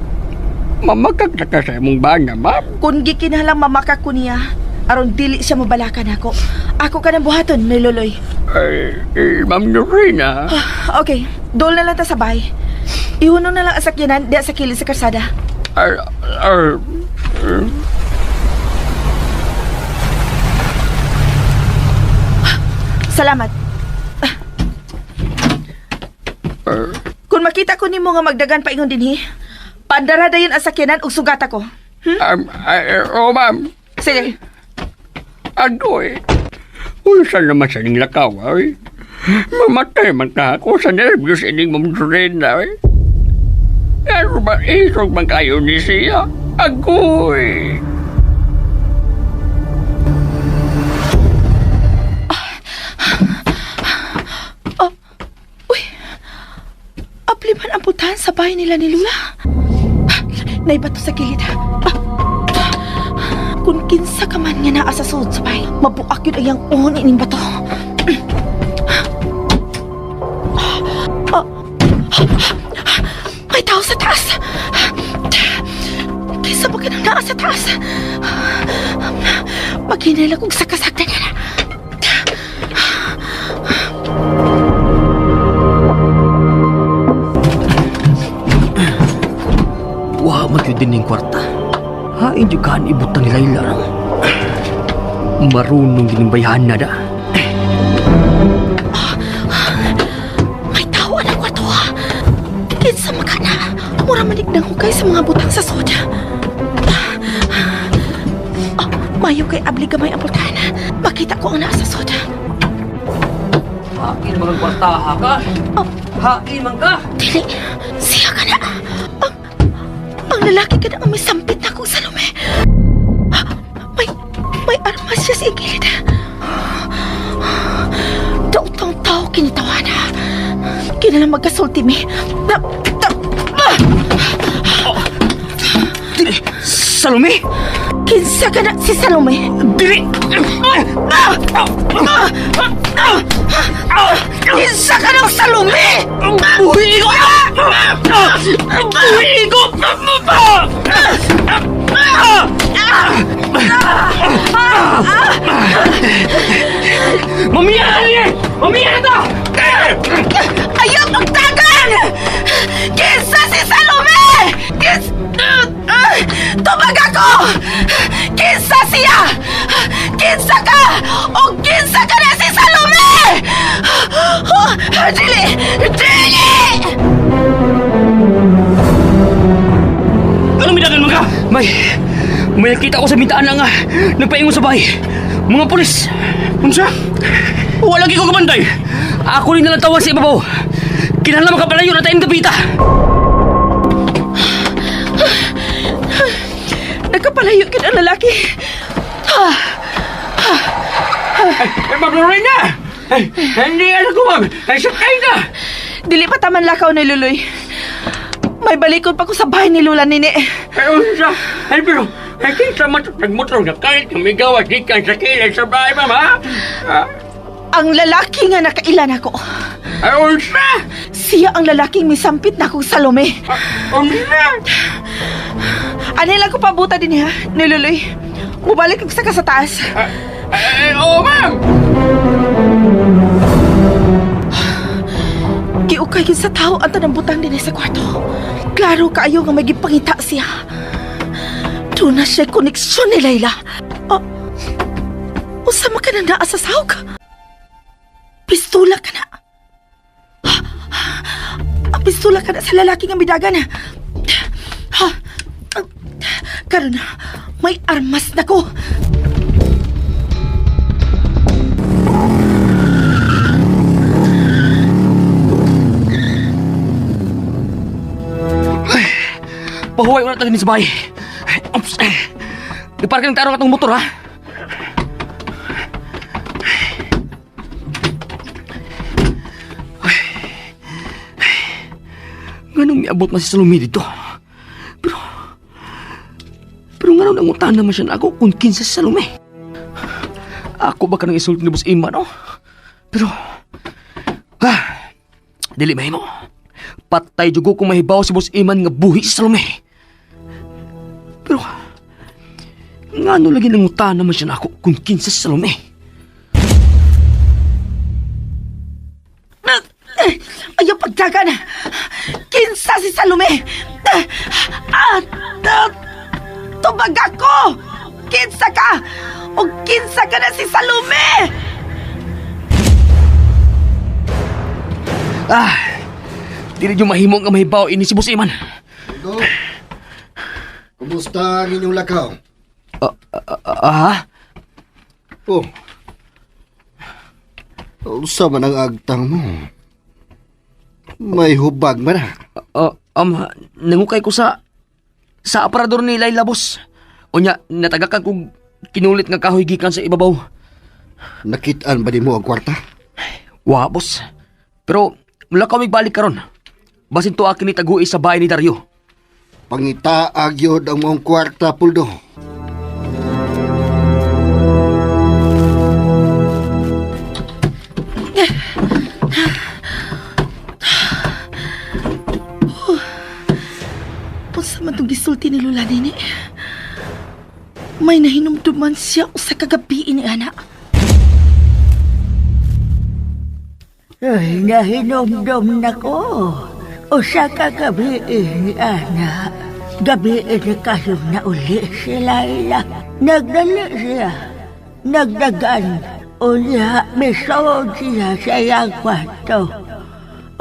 Mamakak na ka sa imong bana, ma'am. Kung gikinahanglan mamakak ko niya, aron dili siya mabalakan ako. Ako ka ng buhaton, ni Loloy. Ay, eh, Ma'am Norina. Okay, dool na lang ta sa bahay. Ihunong na lang ang sakyanan diya sa kilid sa karsada. Ay, ay, ay. Salamat. Kung makita ko nimo nga magdagan pa ingon dinhi, pandara dayon ang sakyanan ug sugata ko. Ay, oh, ma'am. Sige. Agoy. Unsa naman sa ning lakaw, ay. Mamatay man ka ako sa nervyos ining Ma'am Dorina, ay. Pero ba, isog man kayo ni siya? Agoy. Uy, apli man ang putahan sa bahay nila ni Lula. Naibato sa kilid. Kung kinsa ka man nga naa sa sulod sa bahay, mabuak yun ang iyang uhon ining bato. May tao sa taas! Kinsa ba ka nang naa sa taas? Maghinala kong sakasaktan na. Wa man gyud din ning kwarta. Hain jud kan ibutang ni Laila ra. Marunong gining bayhan na da. May tao ang kwarto ha. Kinsa man ka na. Mura manig nang hukay sa mga butang sa soda. Mayo kay abli gamay ang pultahan. Makita ko ang naa sa soda. Hain mga kwartaha ka. Hain man ka. Dili, siya ka na. Ang lalaki ka na ang may sampit na akong Salome. May armas siya sa igilid. Dautang tao kinitawana. Kinalang magkasulti mi. Dili, Salome! Kinsa ka na si Salome? Dili! Kinsa ka ng Salome? Buhi ko! Buhi ko! Mamiya na niya! Mamiya na ta! Ayaw magtagan! Kinsa si Salome! Tubag ako! Kinsa siya! Kinsa ka! O kinsa ka na si Salome! Dili! Dili! Anong midagan mga? May nakita ko sa bintaan nga nagpaingon sa bahay. Mga pulis. Unsa? Wala lagi ko kabanday. Ako rin nalang tawan sa ibabaw. Kinahanglan makapalayo na tayong dapita. Nagkapalayo kin ang lalaki. Ay, Ma'am Lorena! Ay, hindi alam ko, ma'am. Ay, sakay na! Dili pa taman lakaw ni Luloy. May balikon pa ko sa bahay ni Lula Nini. Ay, unsa? Ay, pero, ay, kinsa man ito nagmotor nga kahit kamigawas di ka sa kilay sa bahay, ma'am, ha? Ah, Ang lalaki nga nakailan ako. Ay, unsa? Siya ang lalaking misampit na akong Salome. Unsa? Ano lang ko pabuta din ha, ni Luloy. Mubalik ko sa ka sa taas. Ay, oo, ma'am! Giukay yun sa tao ang tanang butang din sa kwarto. Klaro kaayo nga may gipangita siya. Doon na siya koneksyon ni Layla. Oh, usa man ka na naa sa sahog? Pistola ka na. Ang pistola ka na sa lalaki nga midagan. Ha? Karon, may armas na ko. Pahuway ko na tayo sa bahay. Oops. Ipark ng tarong atong motor, ha? Nganong miabot man si Salome dito? Pero nganong nangutahan naman siya na ako kung kinsa si Salome? Ako ba ka nang isulti ni Boss Ima, no? Pero, dili mahimo. Patay jugo kung mahibaw si Boss Iman nga buhi si Salome. Pero, ngano lagi nangutahan naman siya na ako kung kinsa si Salome? Ayaw pagdagan! Kinsa si Salome! Tubag ako! Kinsa ka! O kinsa ka na si Salome! Dili nyo mahimo nga mahibaw ini si Boss Iman. Do, kumusta ang inyong lakaw? Ah? Oh. Unsa man ang agtang mo? May hubag man na. Nangukay ko sa aparador ni Layla, boss. Unya, natagakan kong kinulit nga kahoy gikan sa ibabaw. Nakitaan ba di mo ang kwarta? Wa, boss. Pero, mula ka balik karon. Basin to akin ni tagui sa bahay ni Dario. Pangitaag yun ang mong kwarta, Puldo. Unsa man tong gisulti ni Lola Nini? May nahinumduman siya usa ka gabi ni ana. Ay, nahinumdum na ko. Usa ka gabi ni ana. Gabi ni kasong na uli si Laila. Nagdali siya. Nagdagan. Unya, misood siya sa iyang kwarto.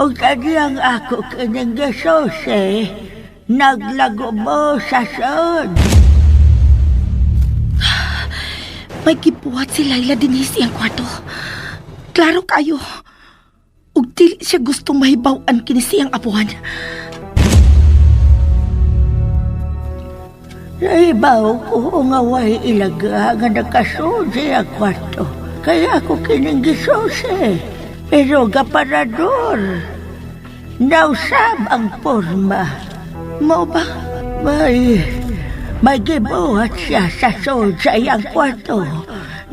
Ug tadiyang ako kining gisusi, naglago mo sa sod. May gibuhat si Laila dinhi sa iyang kwarto. Klaro kayo. Ug dili siya gustong mahibaw-an kini siyang apuhan. Naibaw ko nga way ilaga nga nakasud sa iyang kwarto. Kaya ako kining gisusi. Pero gaparador. Nausab ang porma. Mao ba? May gibuhat siya sa sud sa iyang kwarto.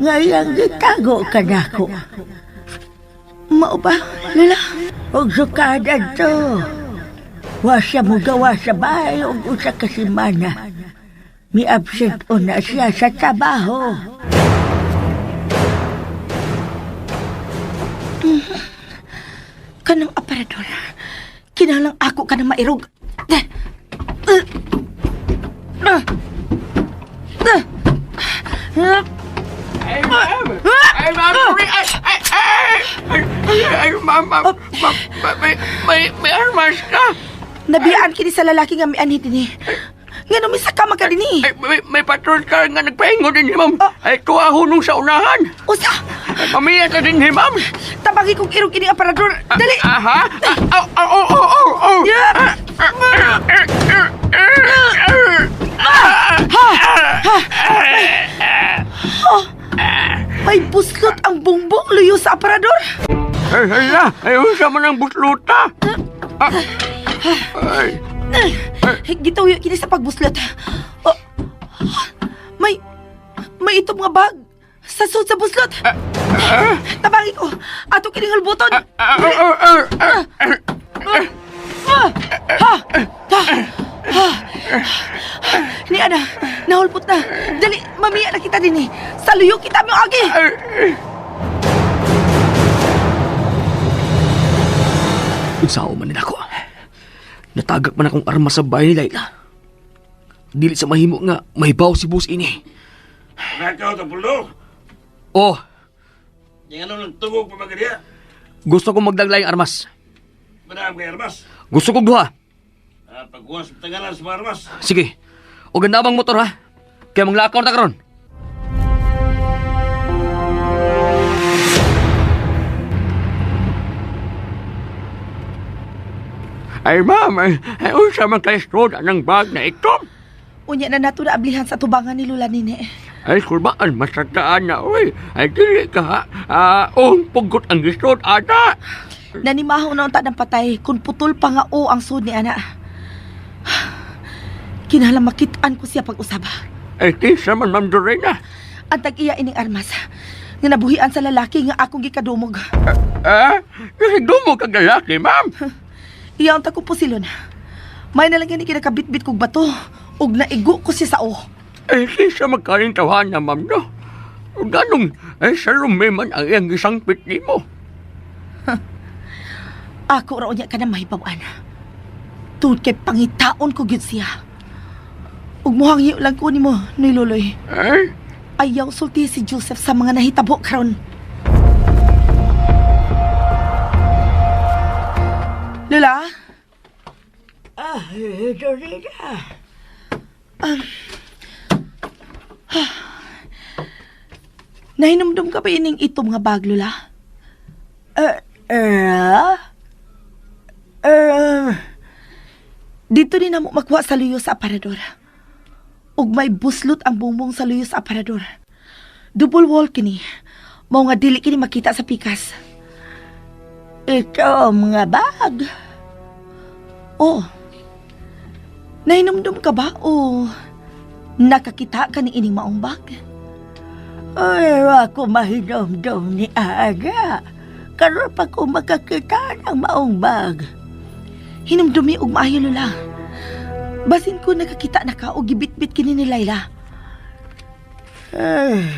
Nga iyang gitago kanako. Mao ba, Lola? Og sukad to. Wa siya mugawa sa bahay og usa ka semana. Mi-absent una siya sa trabaho. Kanang aparador. Kinahanglan ako ka na mairog. Ay, ma'am! Ay, ma'am! Sorry! Ay, ay, ay! Ay, ay, ma'am, ma'am, ma'am, may armas ka! Nabiyaan kini sa lalaki nga mianhi dinhi. Nga numisa ka makadini. Ay, may patrol car nga nagpahingo din, ma'am. Ay, kuha hunong sa unahan. Usa! Ay, pamiya ka din, ma'am. Tabagi kong irog ini aparador. Dali! Aha! Oh, oh, oh, oh, oh, oh! Yeah. Oh, may buslot ang bungbong luyo sa aparador. Ay, hala! Ay, unsa man ang busluta? Ay. Gituyo kini sa pagbuslot. Oh, may itong mga bag sa sud sa buslot. Tabangi ko. Ato kining hulbuton. Ni ana, nahulbot na. Dali, mamiya na kita dinhi. Sa luyo kita mo agi. Unsaon man nila ako. Natagak man akong armas sa bahay ni Laila. Dili sa mahimo nga mahibaw si boss ini. Nakaw ta pulo. Oh, Yang ano nang tugog pa magadiya? gusto kong magdaglayng armas. Madam kay armas. Gusto kong duha. Pagkuha sa tangalan sa mga armas. Sige. O ganda bang motor ha? Kaya manglakaw ta karon. Ay, ma'am, ay, unsa man kay stroda ng bag na ito? Unya na nato na ablihan sa tubangan ni Lola Nini. Ay, kulbaan, masataan na, oy. Ay, dili ka, ha? Oh, pugot ang gisod, ana. Nanimaho na unta ng patay kung putol pa nga o ang sud ni ana. Kinahanglan makit-an ko siya pag-usab. Ay, kinsa man, Ma'am Dorena? Ang tag-iya ining armas nga nabuhian sa lalaki nga akong gikadumog. Nagdumog kag lalaki, ma'am. Iya unta ko pusilon. May na lang gani kinakabitbit kog bato ug naigo ko siya sa o. Ay, kinsa magkaring tawahan na, ma'am, no? Ganong, ay, sa man ang iyang isang pit nimo. Ako ra unya ka na mahibaw-an. Tungod kay pangitaon ko gyud siya. Ug muhangyo lang ko nimo ni Loloy. Ay? Ayaw sulti si Joseph sa mga nahitabo karon. Lola? Ay, Dorina. Nahinumdum ka ba ining itom nga bag, Lola? Dito din na mo makuha sa luyo sa aparador. Ug may buslot ang bumbong sa luyo sa aparador. Double wall kini. Mao nga dili kini makita sa pikas. Ito mga bag. Oh. Nahinumdum ka ba o nakakita ka ni ining maong bag? Ay, ako mahinumdum ni Ana. Karon pa ko makakita ng maong bag. Hinumdumi og maayo, Lola. Basin ko nakakita na ka o gibitbit kini ni Laila. Ay,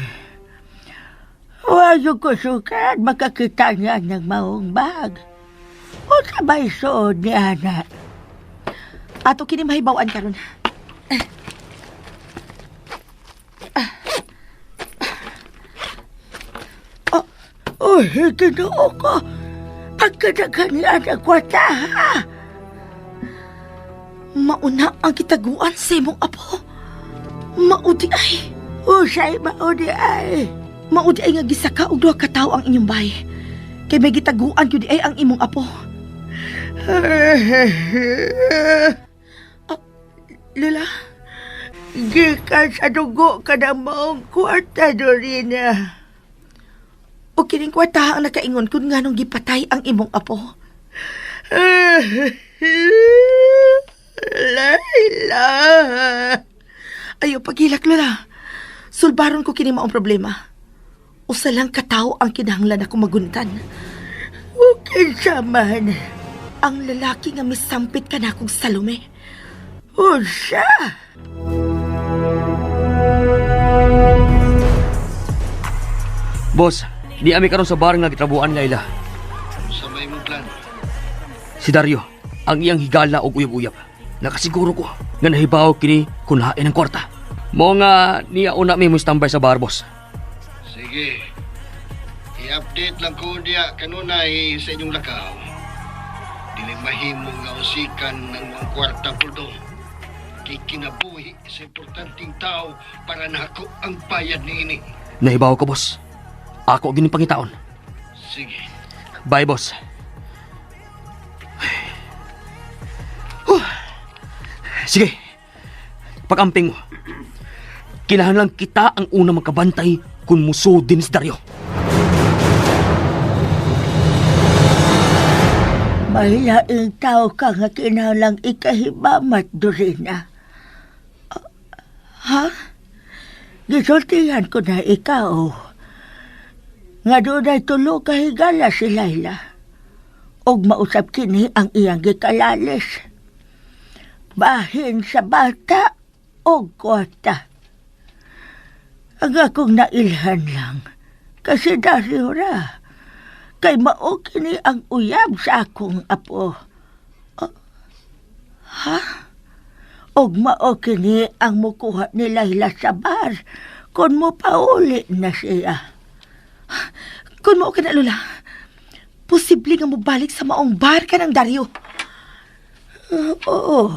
wala ko sukad makakita niya ng maong bag. O sabay suod ni Ana. Ato kini mahibaw-an karon. Oh, oh, ginoo ko. Pagkadaghan ni Ana kwarta, ha? Mauna ang kitaguan sa imong apo. Maudi ay. Usay maudi ay. Maudi ay nga gisaka og duha ka tawo ang inyong bahay. Kay may gitaguan gyud ay ang imong apo. Ah, Lola? Gikan sa dugo ka na maong kwarta, Dorina. O kining kwarta ang nakaingon kung nganong gipatay ang imong apo. Laila! Ayo, paghilak, Lola. Sulbaron ko kini maong problema. Usa lang katawo ang kinahanglan ako maguntan. O kinsa man? Ang lalaki nga misampit ka na akong Salome. Unsa? Boss, di ami karon sa bar nga gitrabuan Laila. Sa may mong plano? Si Dario, ang iyang higala og uyab-uyab. Nakasiguro ko nga nahibaw kini kun hain ang kwarta. Mo nga niya una mi mo standby sa bar, boss. Sige. I-update lang ko niya kanunay sa inyong lakaw. Dili mahimo nga usikan ng mga kwarta puldo. Kay kinabuhi sa importanteng tao para nako ang bayad niini. Nahibaw ko, boss. Ako gining pangitaon. Sige. Bye, boss. Huh. Sige. Pag-amping mo. Kinahanglan kita ang una magkabantay kung muso din si Dario. May laing tao ka nga kinahanglang ikahimamat, Dorina. Ha? Gisultihan ko na ikaw. Nga doon ay tulo ka higala si Laila. Og mausap kini ang iyang gikalalis. Bahin sa bata og kwarta. Ang akong nailhan lang, kasi Dario ra, kay mao kini ang uyab sa akong apo. Ha? Og mao kini ang mukuha ni Laila sa bar kung mopauli na siya. Kung mao ka na, Lola, posible nga mobalik sa maong bar ka ng Dario. Oo.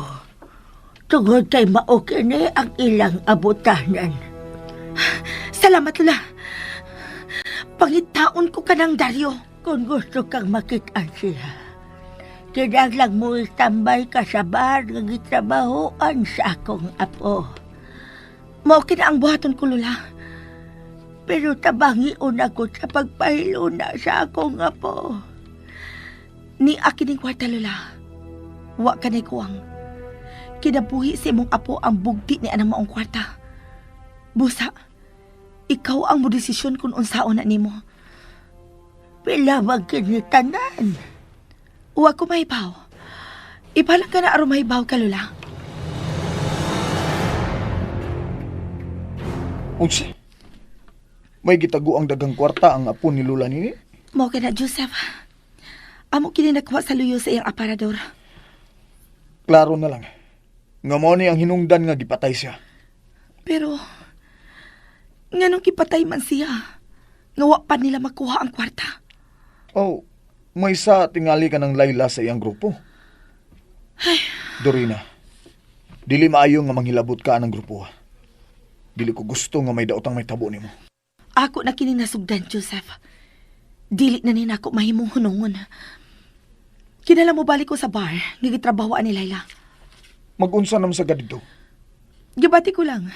Tungod kay mao kini ang ilang abutanan. Salamat, Lola. Pangitaon ko ka ng Dario. Kung gusto kang makit-an siya, kinahanglan mo istambay ka sa bar nga gitrabahoan sa akong apo. Mao kina ang buhaton ko, Lola. Pero tabangion ako sa pagpahiluna sa akong apo. Ni akin ning kwarta, Lola. Wa ka na'y kuwang. Kinabuhi sa imong apo ang bugti ni anang maong kwarta. Busa, ikaw ang modesisyon kung unsaon na nimo. Pila man kini tanan? Wa ko mahibaw. Ipalang ka na aron mahibaw ka, Lola. Unsa? May gitago ang dagang kwarta ang apo ni Lola nini? Mao ka na, Joseph. Amo kini nakuha sa luyo sa iyang aparador. Klaro na lang. Nga mao ni ang hinungdan nga gipatay siya. Pero, nganong gipatay man siya? Nga wa pa nila makuha ang kwarta. Oh, may sa tingali ka ng Laila sa iyang grupo. Ay. Dorina, dili maayo nga manghilabot ka ng grupo. Ha? Dili ko gusto nga may daotang may tabo nimo. Ako na kini nasugdan, Joseph. Dili na ni nako mahimong hunungon. Kinala mo balik ko sa bar, nga gitrabahoan ni Laila. Magunsa naman sa didto? Gibati ko lang.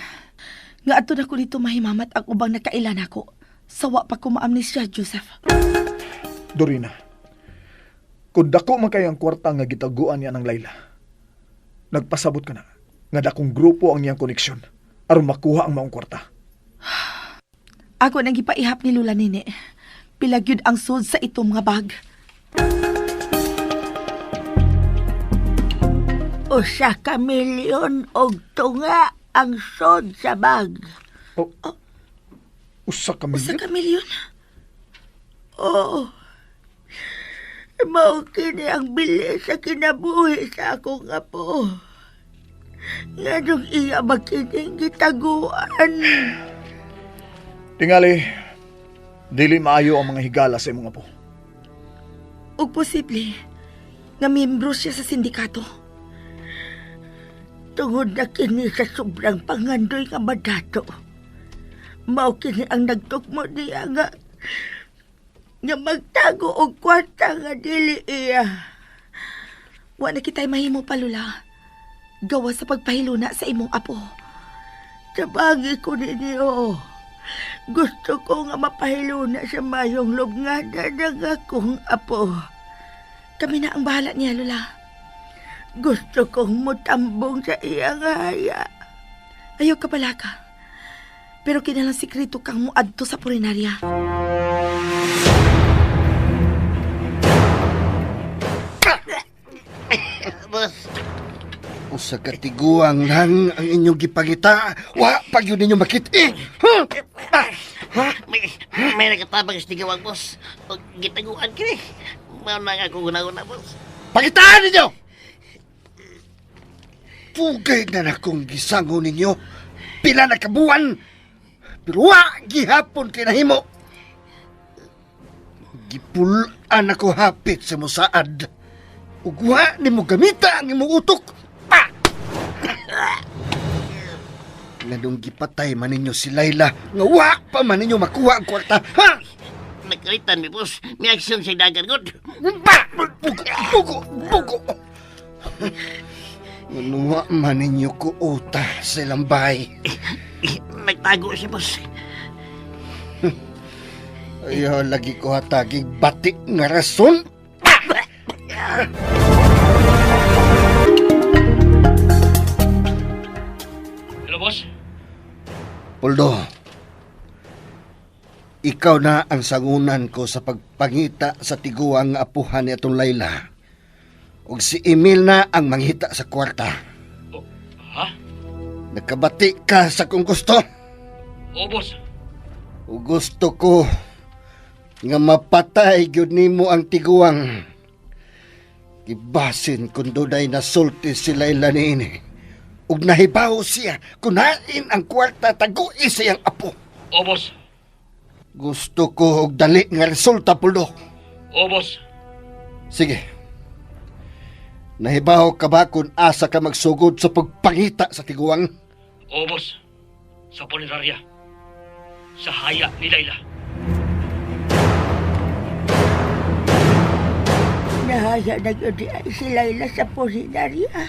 Nga adto na ko dito mahimamat ang ubang nakailan ako. Sawa pa ko maamnesia, Joseph. Dorina, kung dako man kay ang kwarta nga gitaguan niya ng Laila, nagpasabot ka na nga dakong grupo ang iyang koneksyon aron makuha ang maong kwarta. Ako nang gipaihap ni Lola Nini. Pila gyud ang sud sa itong mga bag. 1 ka milyon og tunga ang sod sa bag. Oh, 1 ka milyon? 1 ka milyon? Oo. Mao kini ang bili sa kinabuhi sa akong apo. Nganong iya ba kining gitaguan? Tingali, dili maayo ang mga higala sa imong apo. Ug posible nga miyembro siya sa sindikato. Tungod na kini sa sobrang pangandoy nga madato. Mao kini ang nagtukmo niya nga Nga magtago og kwarta nga dili iya. Wa na kita'y mahimo pa, Lola. Gawa sa pagpahiluna sa imong apo. Tabagi ko ninyo. Gusto ko nga mapahiluna sa mayong lubngada ng akong apo. Kami na ang bahala niya, Lola. Gusto kong mutambong sa iyang haya. Ayaw ka pala ka. Pero kinalang sikreto kang muadto sa purinarya. Boss, Usa ka tiguang lang ang inyong gipangita. Wa pa gyud ninyo makit-i. Huh? may nakatabang sa tigawang, boss. O gitaguan kini. Mao na nga ako guna-guna, boss. Pangitaan ninyo! Pugay na na kong gisango ninyo. Pila na kabuan. Pero wa gihapon kay nahimo. Gipulaan ako hapit sa musaad. Ug wa nimo gamita ang imong utok. Pa! Nganong gipatay man ninyo si Layla, nga wa pa man ninyo makuha ang kwarta, ha? Nagkalitan mi, boss. May aksyon sa dagan, god. Ba! Bugo! Bugo! Bugo! Nanuwa man ninyo ko uta sa ilang bahay. Nagtago siya, boss. Ayaw lagi ko hatagig batik nga rason. Hello, boss. Poldo, ikaw na ang sangunan ko sa pagpangita sa tiguang nga apuhan ni atong Layla. Ug si Emil na ang manghita sa kwarta. Ha? Nakabati ka sa kung gusto. Oo, boss. Ug gusto ko nga mapatay gyud nimo ang tiguang. Gibasin kung dunay nasulti si Layla niini. Ug nahibaw siya kunain ang kwarta tagui sa iyang apo. Oo, boss. Gusto ko og dali nga resulta, Puldo. Oo, boss. Sige. Nahibaw ka ba kung asa ka magsugod sa pagpangita sa tiguang? Oo, boss. Sa punerarya. Sa haya ni Layla. Nahaya na gyud di ay si Layla sa purinarya.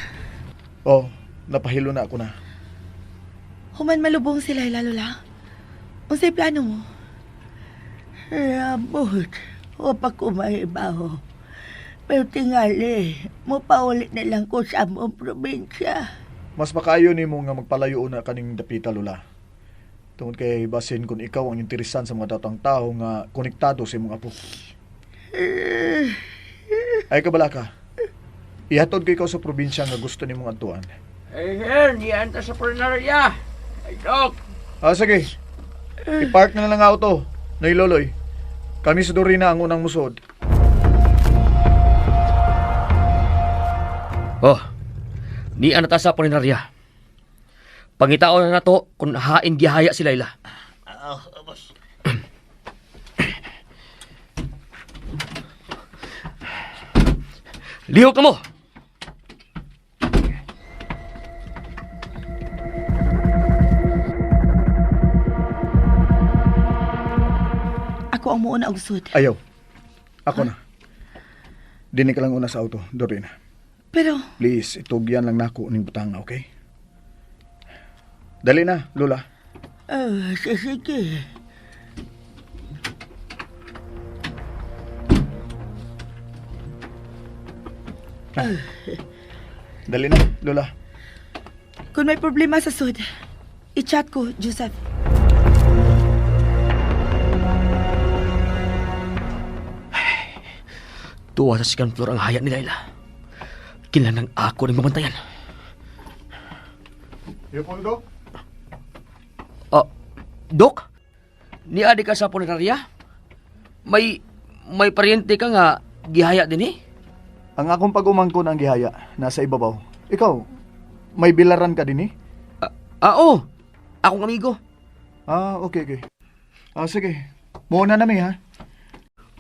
Oh, napahilo na ako na. Human malubong si Layla, Lola. Unsay plano mo? Ramot, o pa ko mahibaw. Pero tingali, mupaulit na lang ko sa among probinsya. Mas makaayo nimo nga magpalayo una kaning dapita Lola. Tungod kay basin kung ikaw ang interesan sa mga datang tao nga konektado sa imong apo. Ay kabala ka. Ihatod ko ikaw sa probinsya nga gusto nimong adtuan. Eh, sir, diyan ta sa punerarya. Ay, Dok. Ah, sige. I-park na lang ang auto. Nailoloy. Kami sa Dorina ang unang musod. Oh, ni na ta sa punerarya. Pangitaon na nato kung hain gihaya si Layla. Oo, boss. Lihok na mo! Ako ang muuna og sud. Ayaw. Ako na. Dini ka lang una sa auto, Dorina. Pero Please, itugyan lang nako ning butanga, okay? Dali na, Lola. Ah, sige. Dali na, Lola. kung may problema sa sud, i-chat ko, Joseph. Tuwa sa second floor ang haya ni Layla. Kinahanglan ako ng mabantayan. Leopoldo? Ah, Dok? Niadi ka sa punerarya? May may paryente ka nga gihaya din eh? Ang akong pag-umangkon ang gihaya, nasa ibabaw. Ikaw, may bilaran ka din eh? Ah, oo. Akong amigo. Ah, okay, okay. Ah, sige. Muna na mi, ha?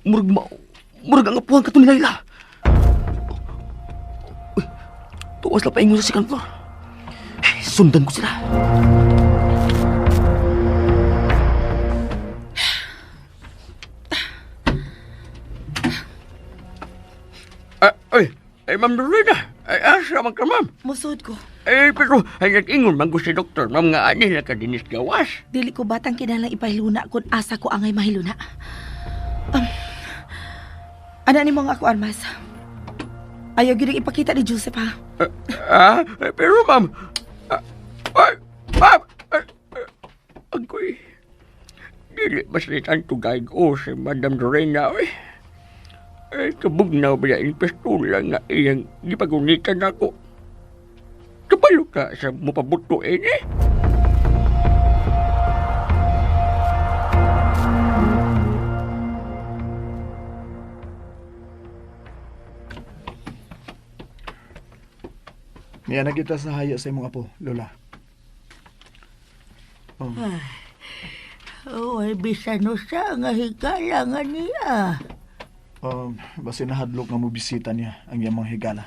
Murag ma... Murag ang apuhan ka to ni Layla. Uy, tuwas na paingon sa second floor. Eh, sundan ko sila. Ay, Ma'am Lorena. Ay, asa man ka, ma'am. Musod ko. Ay, pero ay nag-ingon man ko si doktor, ma'am, nga ani na ka dinis gawas. Dili ko batang kinahanglang ipahiluna kung asa ko angay mahiluna. Ana nimo ang ako, Armas. Ayaw gyud ang ipakita ni Joseph, ha? Ah, eh, pero ma'am, ah, ay, ma'am, ay, ay, agoy, dili masalitan to guide o si Madam Lorena, oy. Ay, kabugnaw ba yung pistola nga iyang gipagunitan ako. Kabalo ka sa mupabuto eh. Niya na kita sa haya sa imong apo, Lola. Oh. Oh, ay bisan usa nga higala nga niya. Basta nahadlok nga mo bisita niya ang iyang mga higala.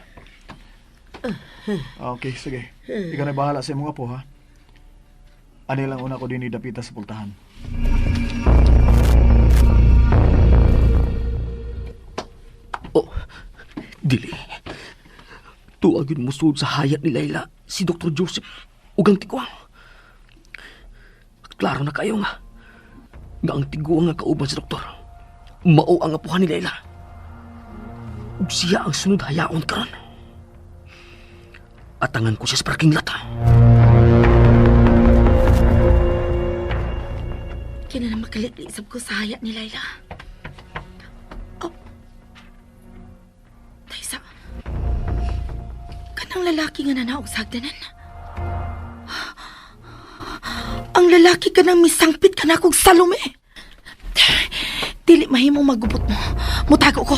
Okay, sige. Ikaw na bahala sa imong apo, ha? Ani lang una ko din idapita sa pultahan. Oh, dili. Tuwag yun musud sa hayat ni Layla si Dr. Joseph ug ang tiguang. Klaro na kayo nga. Nga ang tiguang nga kauban si doktor. Mao ang apuhan ni Layla. Ug siya ang sunod hayaon karon. Atangan ko siya sa parking lot. Kaya na makalit-lisab ko sa hayat ni Layla. Oh. Taysa. Kanang lalaki nga nanaog sa hagdanan. Ang lalaki ka nang misangpit ka na kog Salome. Dili mahimong magubot mo. Mutago ko.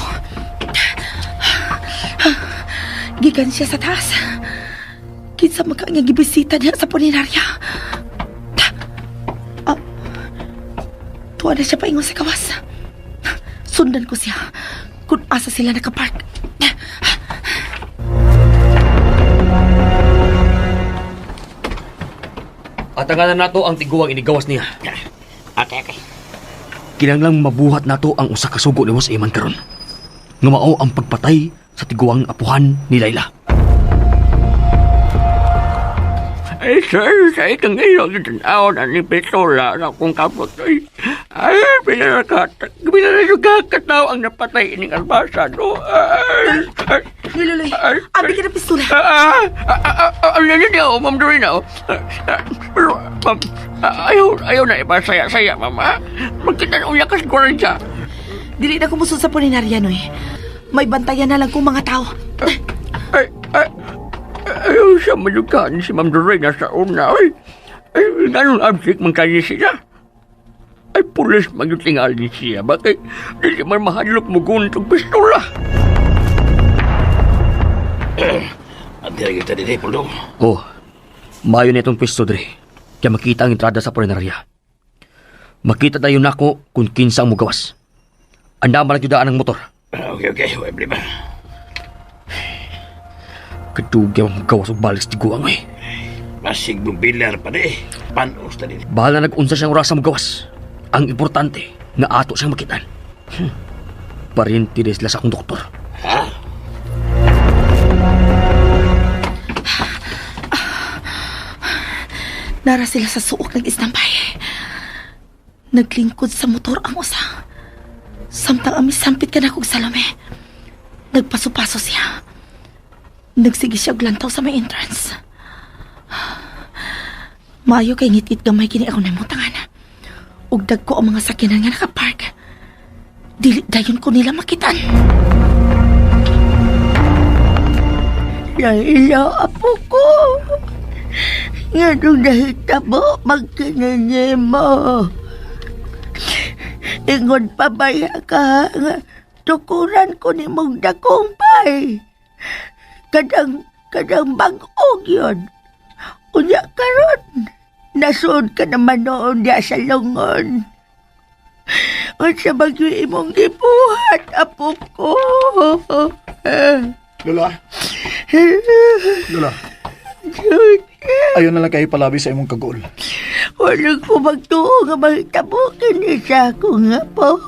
Gikan siya sa taas. Kinsa maka nga gibisita niya sa punerarya. Ah, tuwa na siya paingon sa kawas. Sundan ko siya kung asa sila nakapark. Atanganan nato ang tiguang inigawas niya. Okay, okay. Kinahanglang mabuhat nato ang usa ka sugo ni Boss Eman karon. Nga mao ang pagpatay sa tiguang apuhan ni Layla. Ay, sir, sa ikang ilog yung tanaw na ni Pistola na akong kapot. Ay, ay, pinalakatao ang napatay ining arbasa, no? Ay, ay, Niluloy, abi ka na pistola. Ano niya, oh, Ma'am Dorina, oh. Pero, ma'am, ayaw na ipasaya-saya, ma'am, ha? Magkita na unya ka sa gwardiya. Dili na kumusod sa punerarya, Noy. May bantayan na lang kong mga tao. Ay, ay, ayaw siya malukaan si Ma'am Dorina sa una, ay. Ay, ganun absik man kanya siya. Ay, pulis magyutingali siya. Bakit dili man mahadlok mo guntog pistola? Ang kita din, Pulong. Oh, maayo na itong pwesto dre. Kaya makita ang entrada sa punerarya. Makita tayo nako kung kinsa ang mugawas. Anda man ang ang motor. Okay, okay. Wala problema. Kadugay ang mugawas og balik sa tiguang eh. Basig mong bilar pa di. Panos na din. Bahala nag-unsa siyang orasa mugawas. Ang importante nga ato siyang makitan. Parinti sila sa akong doktor. Ha? Nara sila sa suok nag-istambay. Naglingkod sa motor ang usa. Samtang ami sampit ka na kog Salome. Nagpaso-paso siya. Nagsige siya og lantaw sa may entrance. Maayo kay ngit-ngit gamay kini ako namutangan. Ug dagko ang mga sakyanan nga nakapark. Dili dayon ko nila makitan. Laila, apo ko. Nga nung nahitabo, magkinini mo. Ingon pa baya ka nga tukuran ko ni mong dakong bay. Kadang bag-og yun. Unya karon, nasuod ka naman noon diya sa lungon. Unsa bagyo imong gibuhat, apo ko. Lola? Lola? Ayaw na lang kayo palabi sa imong kaguol. Wala ko magtuo nga mahitabo kini sa akong apo.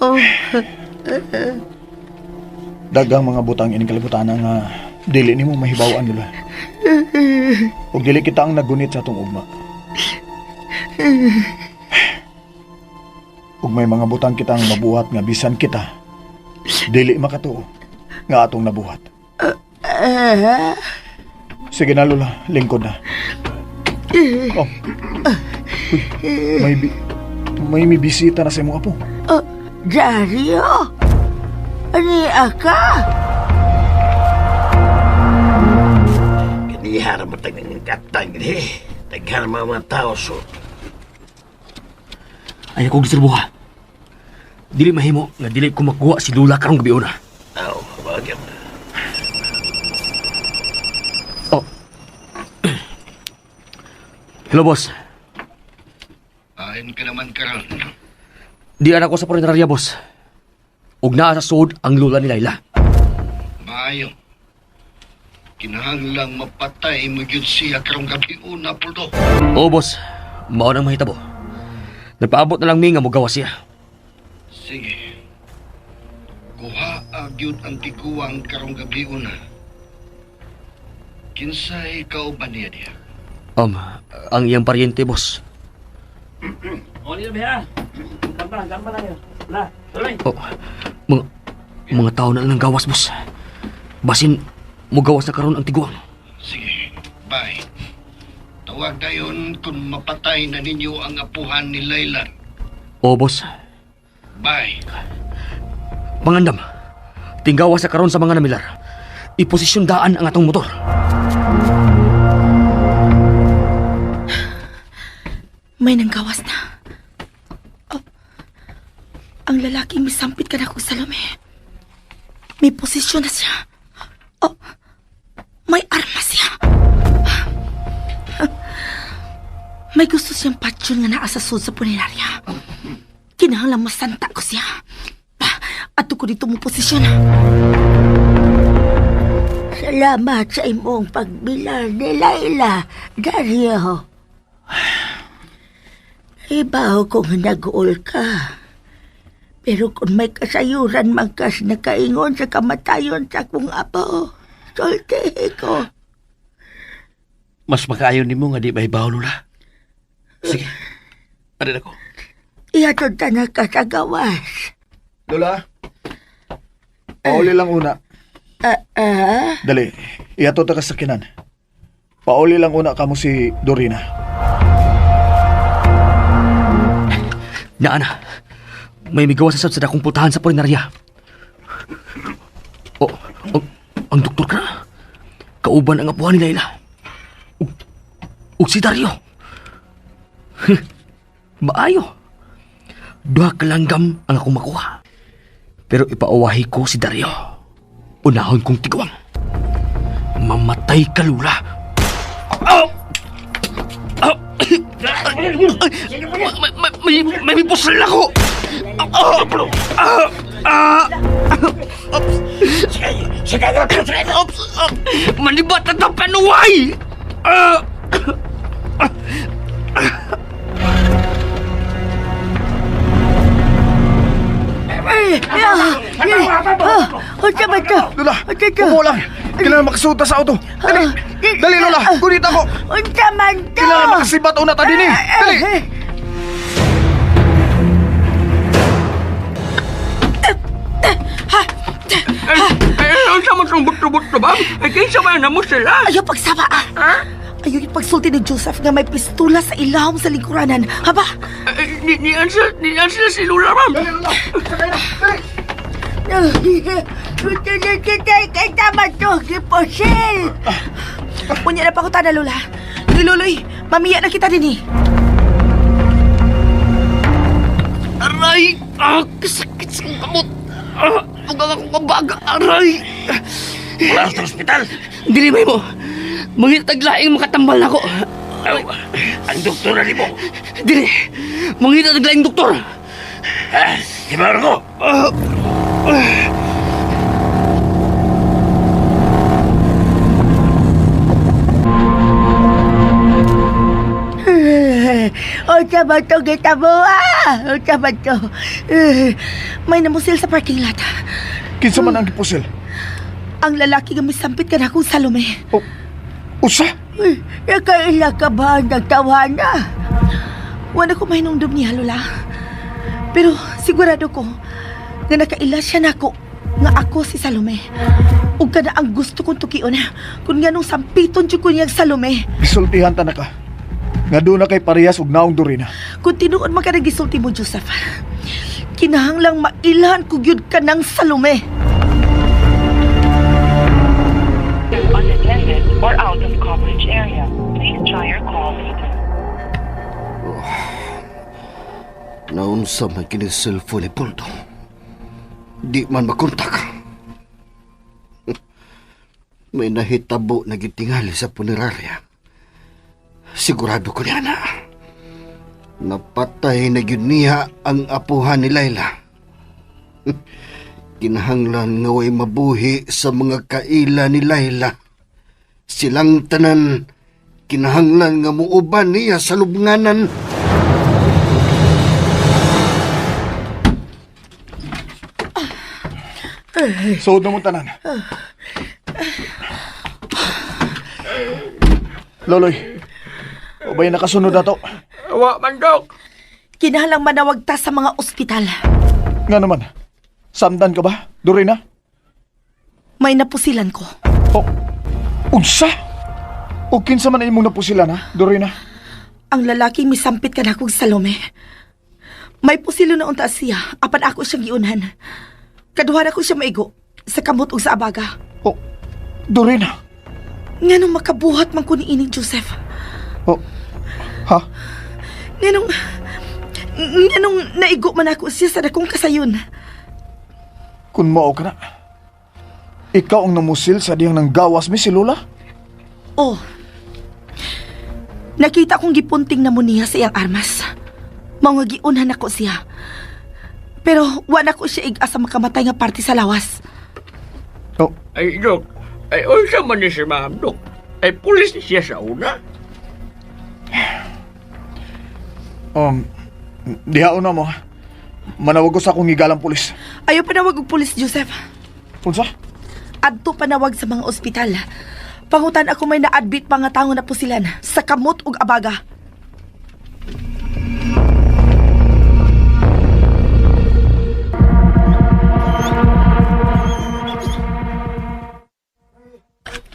Dagang mga butang ining kalibutan nga Dili nimo mahibaw-an, Lola. Ug dili kita ang naggunit sa atong ugma. Ug may mga butang kitang mabuhat nga bisan kita dili makatuo nga atong nabuhat. Sige na, Lola. Lingkod na. Oh. Uy, may mibisita na sa imong apo. Oh, Dario? Ani ka? Kanihara mo tagang katang gini. Daghan mga tao so. Ay ako giserbuha. Dili mahimo nga dili ko makuha si Lula karong gabi una. Aw, bagay. Oh. Hello, boss. Ayon ka naman karon. Di ana ko sa punerarya, boss. Ug naa sa sud ang lula ni Laila. Maayo. Kinahanglang mapatay mo gyud siya karong gabi una, Poldo. Oo, boss. Mao nang mahitabo. Nagpaabot na lang mi nga mogawas siya. Sige. Kuha gyud ang tiguang karong gabi una. Kinsay kauban niya diha? Ang iyang paryente, boss. Oh, mga tao na lang gawas, boss. Basin, mugawas na karon ang tiguang. Sige, bye. Tawag dayon kung mapatay na ninyo ang apuhan ni Layla. Oo, boss. Bye. Pangandam, tinggawas na karon sa mga namilar. Iposisyon daan ang atong motor. May nanggawas na. Oh, ang lalaking misampit ka na kong Salome. May posisyon na siya. Oh, may arma siya. May gusto siyang patsyon nga naa sa sud sa punerarya. Kinahanglan masanta ko siya. Ato ko dito mo posisyon. Salamat sa imong pagbilar ni Laila, Dario. Ibaw kong nag-uol ka. Pero kung may kasayuran man kas nakaingon sa kamatayon sa akong apo, sultihi ko. Mas makaayo nimo nga di mahibaw, Lola. Sige. Adin ako. Ihatod ta na ka sa gawas. Lola? Pauli lang una. Dali, ihatod ta ka sa sakinan. Pauli lang una kamo si Dorina. Naana, may migawas sa sa dakong pultahan sa punerarya. Oh, ang doktor ka na. Kauban ang apuhan ni Layla. Ug si Dario. Maayo. Duha ka langgam ang akong makuha. Pero ipauwahi ko si Dario. Unahon kong tiguang. Mamatay ka, Lula. Oh! Oh! May pusal ako! Oh! Ah! Ah! Ops! Manibat at ang panuway! Ah! Unsa ba to? Lola, upo lang. Kailangan makasuta sa auto. Dali, dali Lola, gunit ako. Unsa man to? Kailangan makasibat una ta dinhi. Dali. Ay, unsa man tong butro-butro, ma'am? Ay, kinsa man na mo sila? Ayaw pagsaba, ah. Ayaw yung pagsulti ni Joseph nga may pistola sa ilawom sa lingkuranan. Haba? Ay, nian sila si Lola, ma'am. Dali, Lola. Sakay na. Dali. Kay tama to, giposil! Unya na pa ko tana, Lola. Luloy, mamiya na kita din eh. Aray! Ah, kasakit sa kamot! Ah, ugang akong kabaga! Aray! Wala sa ospital. Dili may mo! Mangitag laing makatambal na ako! Aw, ang doktor na nimo. Dili! Mangitag laing doktor! Ha? Hibaw ko. Unsa ba to kita mo, ah? Unsa ba to? May namusil sa parking lot. Kinsa man ang gipusil? Ang lalaki nga misampit ka na akong Salome. Oh, usa? Uy, nakaila ka ba nagtawana? Wala ko mahinumdum niya, Lola. Pero sigurado ko nga nakaila siya nako nga ako si Salome. Ug kada ang gusto kong tukion kung nganong sampiton jud ko niyang Salome. Gisultihan ta na ka. Nga doon na kay parehas og naong Dorina. Kung tinuod man ka na gisulti mo, Joseph, kinahanglang mailhan ko gyud ka ng Salome. Unattended or out of coverage area. Please try your call later. Naunsa man kini cellphone ni Poldo. Di man makontak. May nahitabo na gitingali sa punerarya. Sigurado ko niya na. Napatay na gyud niya ang apuhan ni Layla. Kinahanglan nga way mabuhi sa mga kaila ni Layla. Silang tanan, kinahanglan nga muuban niya sa lubnganan. Suod na mo tanan. Loloy, ubay nakasunod na to. Wa man, Dok. Kinahanglang manawag ta sa mga ospital. Nga naman, samdan ka ba, Dorina? May napusilan ko. Oh, unsa? O kinsa man imong napusilan, ha, Dorina? Ang lalaking misampit ka na akong Salome. May pusilo na unta siya, apan ako siyang giunhan. Kaduha ko siya maigo, sa kamot ug sa abaga. Oh, Dorina. Nganong makabuhat man ko ni ining Joseph. Oh, ha? Nganong naigo man ako siya sa dakong kasayon. Kung mao ka na, ikaw ang namusil sa diyang nanggawas mi si Lola? Oh. Nakita kong gipunting na mo niya sa iyang armas. Mao nga giunhan ako siya. Pero wala ko siya ig-asa makamatay nga parte sa lawas. Oh. Ay, Dok. Ay, unsa man ni si Ma'am, Dok. Ay, pulis ni siya sa una. Diha una mo, ha? Manawag ko sa akong higalang pulis. Ayaw panawag og pulis, Joseph. Unsa? Adto panawag sa mga ospital. Pangutan ako may na-admit pa nga tawo na pusilan sa kamot ug abaga.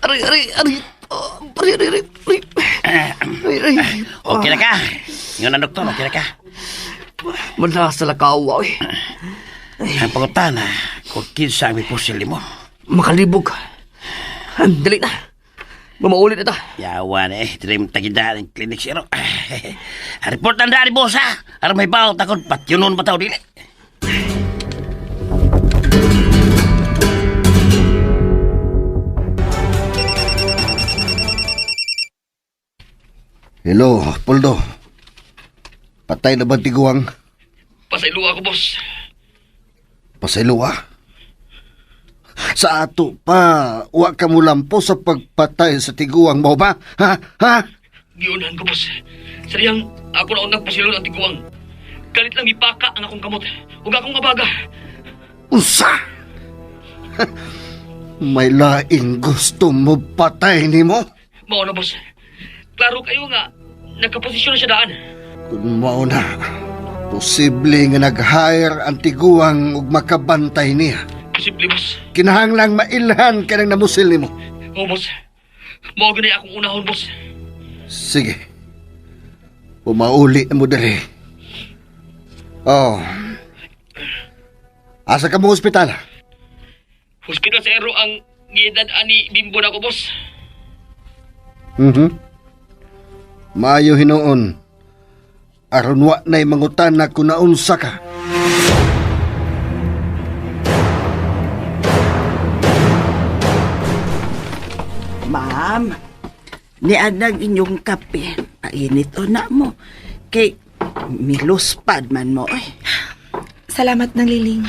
Aray, aray, aray. Oh, aray, aray, aray, aray. Aray, aray. Okay na ka. Ngayon na, doktor, okay na ka. Manasa lakawa, eh. Ang pangutana, kung kinsa ang may pusil mo. Makalibog. Dali na. Mamaulit na ta. Yawa na eh, dili mo tagidaan ang klinik siro. Report ang dari, boss ha. Aron may bawo takon, patyunon ba tao dili? Hello, Poldo. Patay na ba tiguang? Pasaylo ako, boss. Pasaylo, ah? Sa ato pa, wa ka mo lampo sa pagpatay sa tiguang mo ba? Ha? Ha? Giunahan ko, boss. Sariyang ako na unang pasilon ang tiguang. Kalit lang ipaka ang akong kamot ug akong abaga. Usa! May laing gusto mo patay nimo? Mao na, boss. Klaro kayo nga, nagkaposisyon na siya daan. Kung mao na, posible nga nag-hire ang tiguang ug makabantay niya. Posible, boss. Kinahanglang mailhan ka ng namusil nimo. Oo, boss. Mao gani akong unahon, boss. Sige. Pumauli na mo dali. Oh. Asa ka mo ospital? Hospital sa Ero ang giedad ani bimbo na ko, boss. Maayo hinuon. Aron wa na'y mangutana kung naunsa ka. Ma'am, nianag inyong kape. Painit o na mo. Kay miluspad man mo. Eh. Salamat ng liling.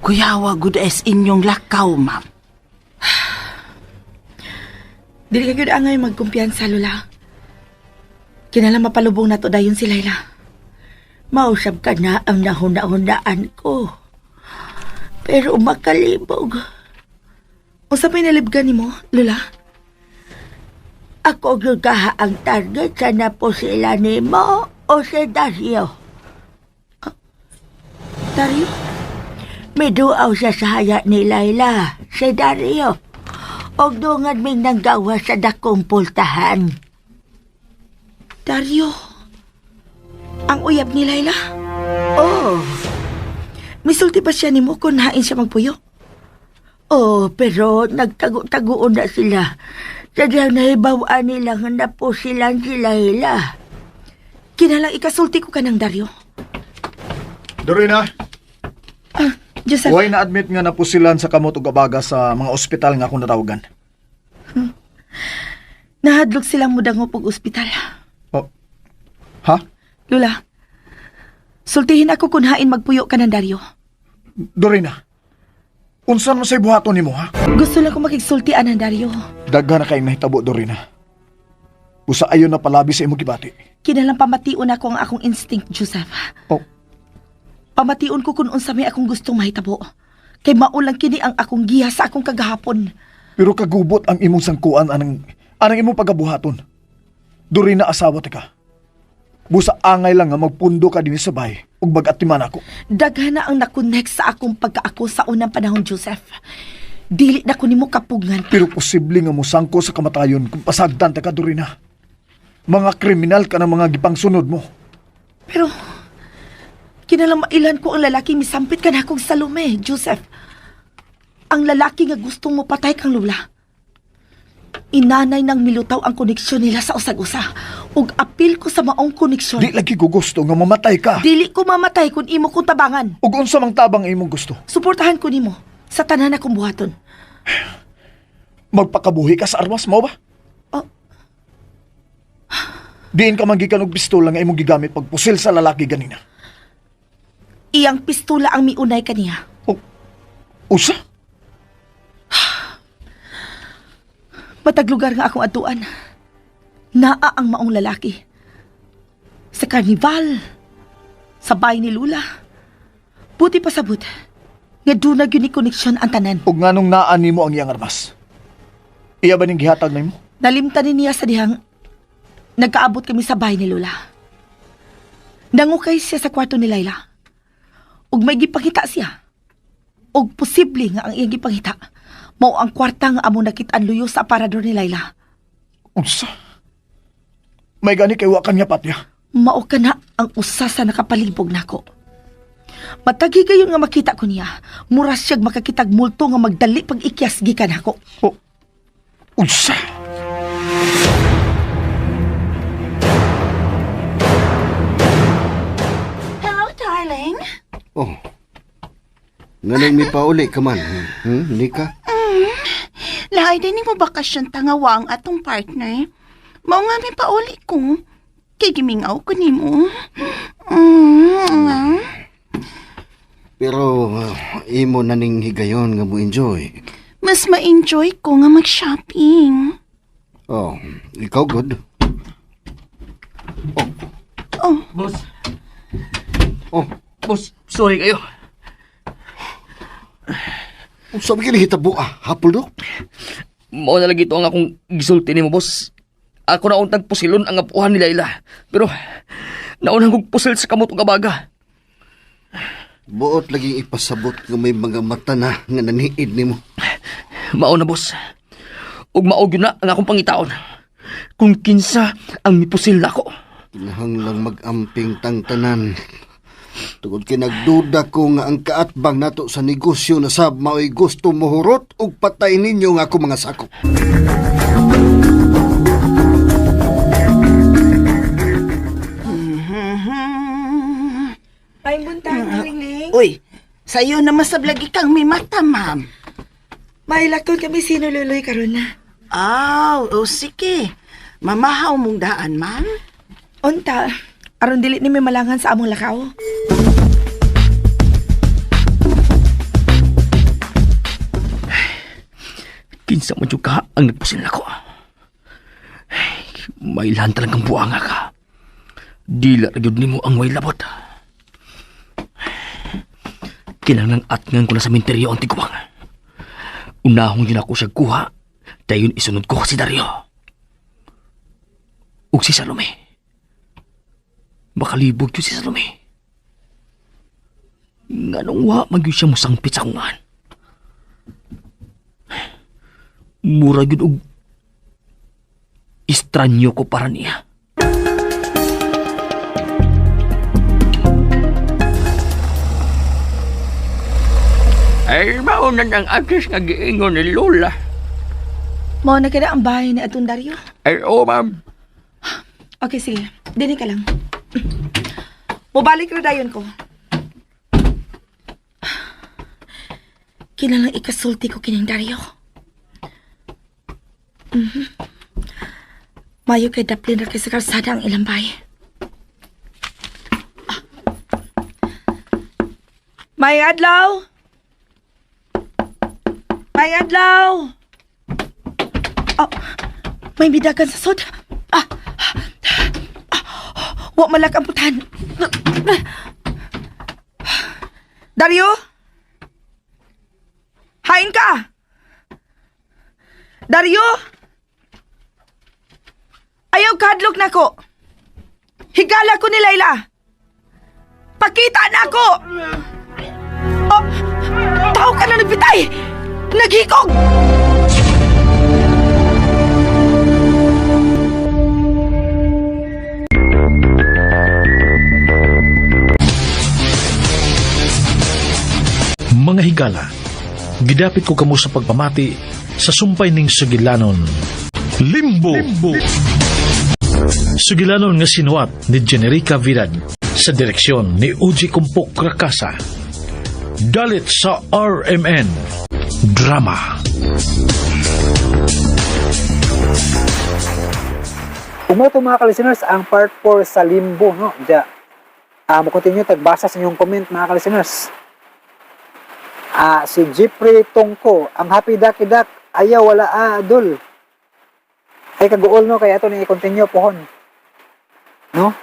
Kuyawa gud es inyong lakaw, ma'am. Dili ka gyud angay magkumpiyansa, Lola. Kinahanglan mapalubong nato dayon si Layla. Mausab ka na ang nahuna-hunaan ko. Pero makalibog. Unsa pa'y nalibgan nimo, Lola? Ako gyud kaha ang target sa napusila nimo o si Dario. Dario? Miduaw siya sa haya ni Laila, si Dario. Og dungan ming nanggawa sa dakong pultahan. Dario? Ang uyab ni Laila? Oh. Misulti ba siya nimo kung hain siya magpuyo? Oh, pero nagtago-tagoon na sila. Sadyang nahibawaan nila nga napusilan si Laila. Kinalang ikasulti ko ka ng Dario. Dorina, Joseph. Why na-admit nga napusilan sa kamot ug abaga sa mga ospital nga akong natawagan? Nahadlok silang mudangop og ospital. Oh. Ha? Lula, sultihin ako kung hain magpuyo ka ng Dario. Dorina, unsan mo say buhaton nimo ha? Gusto lang ko makigsultian ng Dario. Daghan na kayong nahitabo, Dorina. Usa ayon na palabi sa imong gibati. Kinalang pamation ako ang akong instinct, Joseph. Oh. Pamation ko kung unsa may akong gustong mahitabo. Kay mao lang kini ang akong giya sa akong kagahapon. Pero kagubot ang imong sangkuan anang anang imong pagabuhaton. Dorina, asawa ta ka. Busa angay lang nga magpundo ka dinhi sa bahay ug mag-atiman ako. Daghan na ang nakonect sa akong pagkaako sa unang panahon, Joseph. Dili na ko nimo kapugngan. Pero posible nga mosangko sa kamatayon kung pasagdan ta ka, Dorina. Mga kriminal ka ng mga gipangsunod mo. Pero kinalang mailan ko ang lalaki misampit ka na akong Salome, Joseph. Ang lalaki nga gustong mo patay kang lula. Inanay ng milutaw ang koneksyon nila sa usag-usa. Ug apil ko sa maong koneksyon. Di lagi ko gusto nga mamatay ka. Dili ko mamatay kung imo kong tabangan. Ug unsa mang tabang imong gusto? Suportahan ko nimo sa tanan akong buhaton. Magpakabuhi ka sa armas mo ba? Oh. Diin ka man gikan og pistola nga imong gigamit pagpusil sa lalaki ganina. Iyang pistola ang miunay kaniya. Oh, usa? Matag lugar nga akong atuan. Naa ang maong lalaki. Sa karnival, sa bahay ni Lula. Buti pa sabot, nga doon na gyud ni koneksyon ang tanan. Ug nganong naa nimo ang iyang armas? Iya ba ning gihatag nimo? Nalimtan ni niya sa dihang nagkaabot kami sa bahay ni Lula. Nangukay siya sa kwarto ni Laila. Ug may gipangita siya. Ug posible nga ang iyang gipangita mao ang kwarta nga among nakit-an luyo sa aparador ni Laila. Unsa? May gani kay wa kanya patya. Mao ka na ang usa sa nakapalibog nako. Matagi gayon nga makita ko niya, mura siyag makakitag multo nga magdali pag ikyas gikan nako. Oh, unsa? Hello, darling. Oh. Nganong may pauli ka man, Nika? Lahay din mo bakasyon tangawa ang atong partner. Mao nga may pauli ko. Kay gimingaw ko nimo. Pero imo na ning higayon nga mo enjoy. Mas ma-enjoy ko nga mag-shopping. Oh, ikaw good. Oh. Boss. Oh. Boss, sorry kayo. Sabi kini hitabo ah, hapol do. Mao na lagi ito ang akong gisulti nimo, boss. Ako na untag pusilon ang apuhan ni Laila. Pero naunang kong pusil sa kamot ug abaga. Buot laging ipasabot nga may mga mata na nga naniid nimo. Mao na, boss. Ug mao gyud na ang akong pangitaon. Kung kinsa ang mipusil nako. Kinahanglang mag-amping tang tanan. Tungod kay nagduda ko nga ang kaatbang nato sa negosyo na sab mao'y gusto mohurot ug patay ninyo nga ako mga sakop. Ay, buntag, Lingling. Uy, sayo na masablagi kang may mata, ma'am. Mailakton kami sino luloy karon na. Aw, oh, sige. Mamahaw mong daan, ma'am. Unta, aron dili ni may malangan sa among lakaw. Kinsa man jud ka ang nagpusil nako. Ay, Mailan talagang buanga ka. Dila ra gyud nimo ang way labot. Kinahanglan atngan ko na sa minteryo ang tiguang. Unahon yun ako siya kuha. Dayon isunod ko si Dario. Ug si Salome. Makalibog yun si Salome. Nganong wa man gyud siya mosangpit sa kungan. Mura gyud og istranyo ko para niya. Ay, maunan ang address nga giingon ni Lola. Mao na kada ang bahay ni Atong Dario. Ay, oo, ma'am. Okay, sige. Dini ka lang. Mubalik ra dayon ko. Kinalang ikasulti ko kining Dario. Mhm. Mayo kay daplin ra kay sa kalsada ang ilang bahay. Ah. May adlaw! May adlaw! Oh, may bidagan sa sod. Ah, ah, wa malak ang putahan. Dario? Hain ka! Dario? Ayaw kadlok na ko. Higala ko ni Layla. Pakita na ako! Oh, tao ka na nagbitay! Naghikog! Mga higala, gidapit ko kamo sa pagpamati sa sumpay ning sugilanon. Limbo! Limbo! Sugilanon nga sinuat ni Generica Vidad sa direksyon ni Uji Kumpok Rakasa. Dalit sa RMN Drama. Umoto mga ka-listeners ang part 4 sa Limbo, no? Diya. Mo continue tagbasa sa inyong comment mga ka-listeners. Si Jeffrey Tongko, ang happy ducky duck, ayaw wala adol. Ay kaguol no kaya ato ni i-continue pohon. No?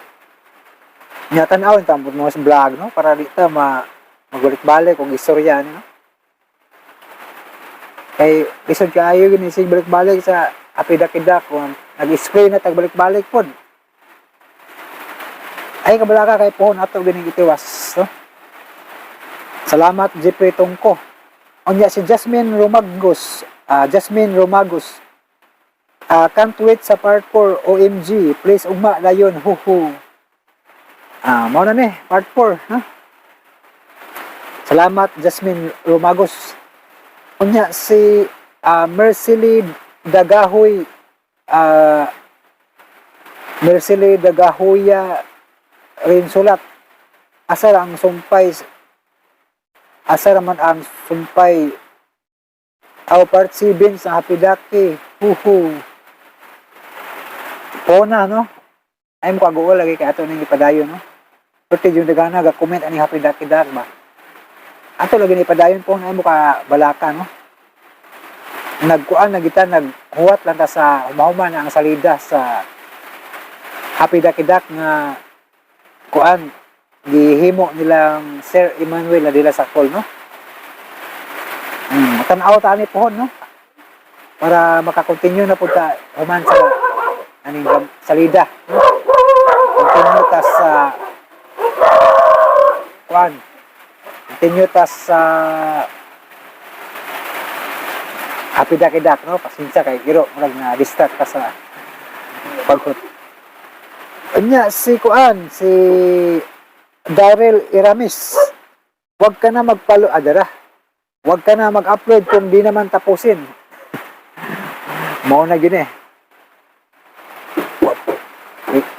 Nya tan-aw tambot mo sa vlog no para di ta ma magbalik-balik og istorya ni no. Kay lisod kaayo gini sig balik-balik sa happy ducky duck kung nag-explain na tag balik-balik pod. Ay kabala ka kay pohon ato gining itiwas no. Salamat Jeffrey Tongko. Unya si Jasmine Romagos, Jasmine Romagos. Can't wait sa part 4 OMG. Please ugma dayon huhu. Mao na ni part 4, ha? Salamat Jasmine Romagos. Unya si Mercily Dagahoy, Mercily Dagahoya Rinsulat. Asa ang sumpay, asa raman ang sumpay aw part 7 sa Happy Ducky. Huhu. Pona no. Ay mo kaguol lagi kay ato ning ipadayon no. Pero yung dagana ga comment ani Happy Ducky Duck ba. Ato lagi ni ipadayon po ay mo ka balaka no. Nagkuan na kita naghuwat lang ta sa humahuman na ang salida sa Happy Ducky Duck nga kuan gihimo nilang Sir Emmanuel Adela Sakol no. Tan-aw ta ani pohon no para makakontinue na pud ta human sa aning salida no. Continue ta sa kuan. Continue ta sa Happy Ducky Duck no. Pasensya kay giro murag na distract ka sa paghut. Unya si kuan si Daryl Iramis. Huwag ka na magpalo adara. Huwag ka na mag-upload kung di naman tapusin. Mao na gyud eh.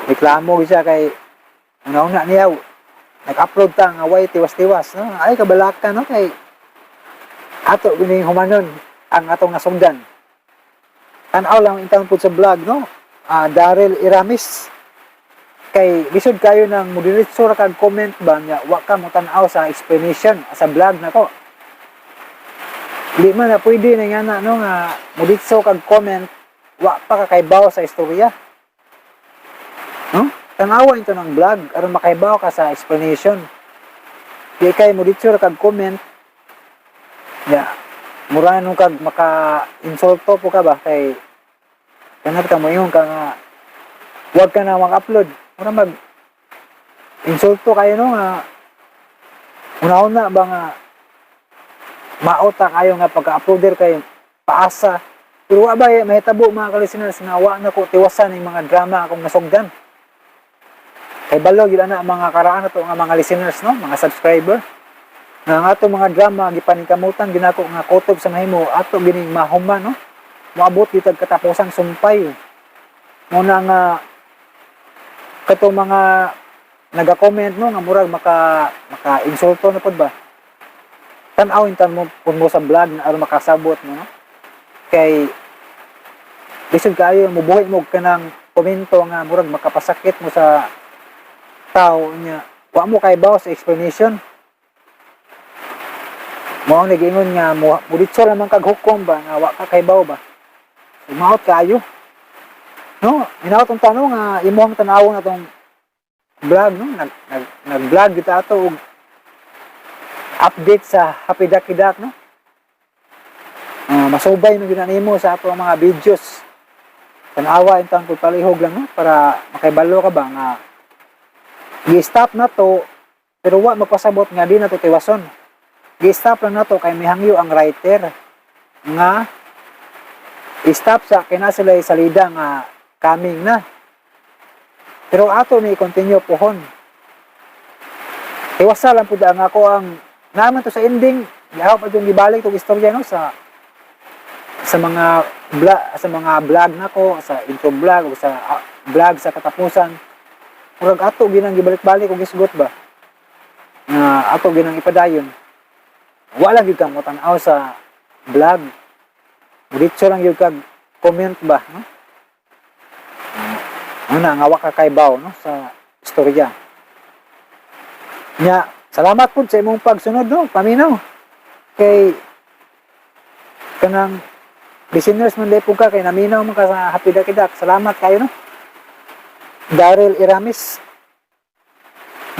Reklamo gyud siya kay una-una niya nag-upload ta nga way tiwas-tiwas no. Ay kabalaka no kay ato gyud humanon ang atong nasugdan. Tan-aw lang intawon pud sa vlog no. Daryl Iramis kay lisod kayo nang mudiretso ra kag comment ba niya wa ka mo tan-aw sa explanation sa vlog nako. Di man na pwede na nga na no nga mudiretso kag comment wa pa ka kaybaw sa istorya. No? Tan-awa ito ng vlog aron makaibaw ka sa explanation. Di kay mudiretso ra kag comment. Ya. Mura nung kag maka-insulto po ka ba kay kanat ka moingon ka nga wag ka na mag-upload. Mura mag insulto kayo no nga una-una ba nga maota kayo nga pagka-uploader kay paasa. Pero wa ba eh, mahitabo mga ka-listeners nga wa na ko tiwasan ang mga drama akong nasugdan. Kay balo gyud ana ang mga karaan nato nga mga listeners no, mga subscriber. Nga ang ato mga drama gipaningkamutan ginako nga kutob sa mahimo ato gining mahuman no. Moabot gyud tag katapusang sumpay. Mao na nga katong mga naga-comment no nga murag maka maka-insulto na pud ba. Tan-aw intan mo pud mo sa vlog na aron makasabot mo no. Kay lisod kaayo mobuhi mo og kanang komento nga murag makapasakit mo sa tao niya wa mo kay sa explanation. Mao ang nagiingon nga mo muditso lamang kag hukom ba nga wa ka kaybaw ba. Maot kaayo. No, inaot ang tanong nga imong tan-awon atong vlog no, nag nag nag-vlog kita ato og update sa Happy Ducky Duck no. Masubay man gyud na nimo sa ato ang mga videos. Tan-awa intang pud palihog lang no para makaibalo ka ba nga gi-stop na to pero wa magpasabot nga di na to tiwason. Gi-stop lang nato kay mihangyo ang writer nga i-stop sa kina sila salida nga coming na. Pero ato ni continue pohon. Tiwasa lang pud ang ako ang naman to sa ending, gihaw pa yung gibalik tong istorya no sa sa mga vlog, sa mga vlog nako, sa intro vlog o sa vlog sa katapusan. Murag ato ginang gibalik-balik og isgot ba. Nga ato ginang ipadayon. Wala gyud kang motan-aw sa vlog. Diretso lang gyud kag comment ba no. Ano na nga wa ka kaybaw no sa istorya. Nya, salamat pud sa imong pagsunod no, paminaw. Kay kanang listeners man day pud ka kay naminaw man ka sa Happy Ducky Duck. Salamat kayo no. Daryl Iramis.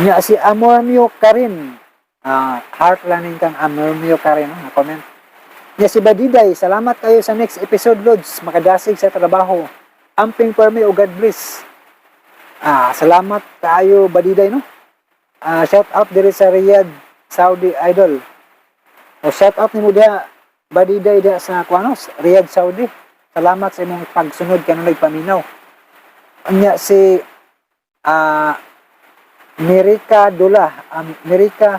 Nya si Amormio Karin. Heart laning kang Amormio Karin no, na comment. Nya si Badiday, salamat kayo sa next episode Lods. Makadasig sa trabaho. Amping permi o God bless. Salamat kayo Badiday no. Shout out diri sa Riyadh, Saudi Idol. O shout out nimo diha Badiday diha sa kuano, Riyadh, Saudi. Salamat sa imong pagsunod kanunay paminaw. Anya si Mirika Dula, Mirika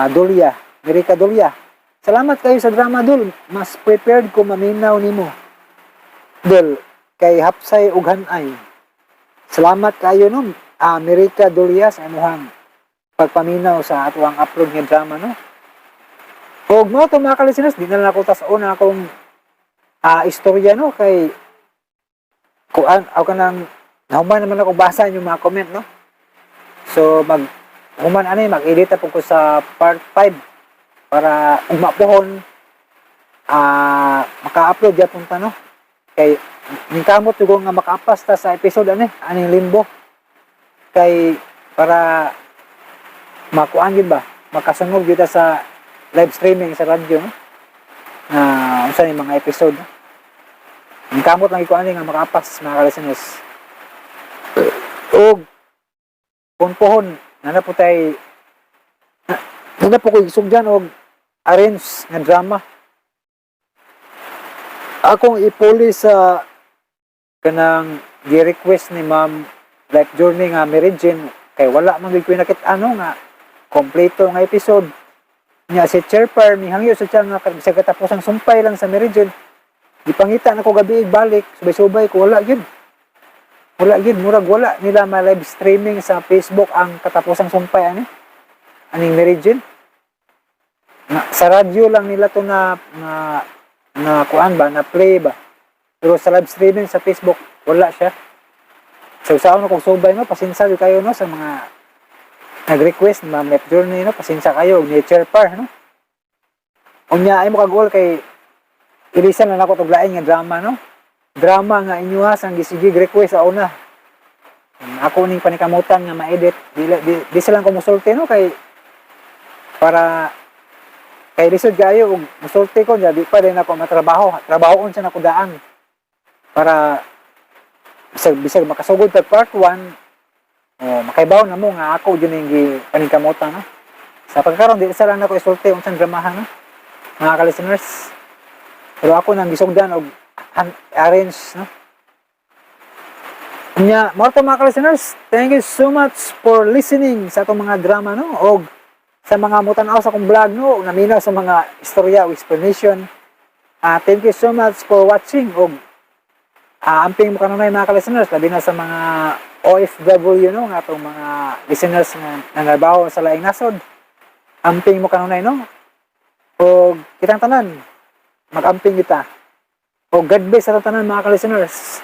Dolya, Mirika Dolya. Salamat kayo sa drama dul. Mas prepared ko maminaw nimo. Dul kay hapsay ug hanay. Salamat kayo no, Mirika Dolya sa imong pagpaminaw sa atuang upload nga drama no. Og mo to mga ka-listeners, di na lang ako tas una akong istorya no kay kuan ako kanang nahuman naman ako basa yung mga comment no. So mag human ani mag-edit po ko sa part 5 para ugma pohon maka-upload gyapon ta no. Kay ningkamot jugo nga makaapas ta sa episode ani aning limbo kay para makuan gyud ba makasunod gyud ta sa live streaming sa radyo no? Na unsa ni mga episode no? Ningkamot lang gyud ko ani nga makaapas mga ka-listeners. Og kung pohon nana po tay nana po ko isugdan og arrange nga drama. Akong ipuli sa kanang gi-request ni Ma'am Life Journey nga Mary Jane kay wala man gyud ko nakit ano nga kompleto nga episode. Nya si Chairper mihangyo sa siya nga sa katapusang sumpay lang sa Mary Jane. Gipangita na ko gabi balik, subay-subay ko wala gyud. Wala gyud, murag wala nila ma live streaming sa Facebook ang katapusang sumpay ani. Aning Mary Jane. Na, sa radyo lang nila to na na na kuan ba, na play ba. Pero sa live streaming sa Facebook wala siya. So sa ano kung subay no, pasensya jud kayo no sa mga nag-request Ma'am Life Journey no, pasensya kayo og ni Chairper no. Unya ay mo kagol kay ilisan na nako tog lain nga drama no. Drama nga inyo ha sang gisige request sa una. Ako ning panikamutan nga ma-edit, di, di, di silang kumusulti no kay para Kay lisod kayo og musulti ko di pa din ako matrabaho. Trabahoon sa nako daan para bisag bisag makasugod tag part 1, oh, makaibaw na mo nga ako jud ning paningkamutan, no. Sa pagkaron, di sa lang nako isulti unsang dramahan, no, mga ka-listeners. Pero ako nang gisugdan og arrange, no. Nya, mao to, mga ka-listeners. Thank you so much for listening sa atong mga drama, no, og sa mga mutan-aw sa akong vlog, no, ug naminaw sa mga istorya o explanation. Thank you so much for watching og amping mo kanunay, mga ka-listeners, labi na sa mga OFW, no, nga atong mga listeners nga nanarbaho sa laing nasod. Amping mo kanunay, no. Og kitang tanan mag-amping kita. Og God bless sa tanan, mga ka-listeners.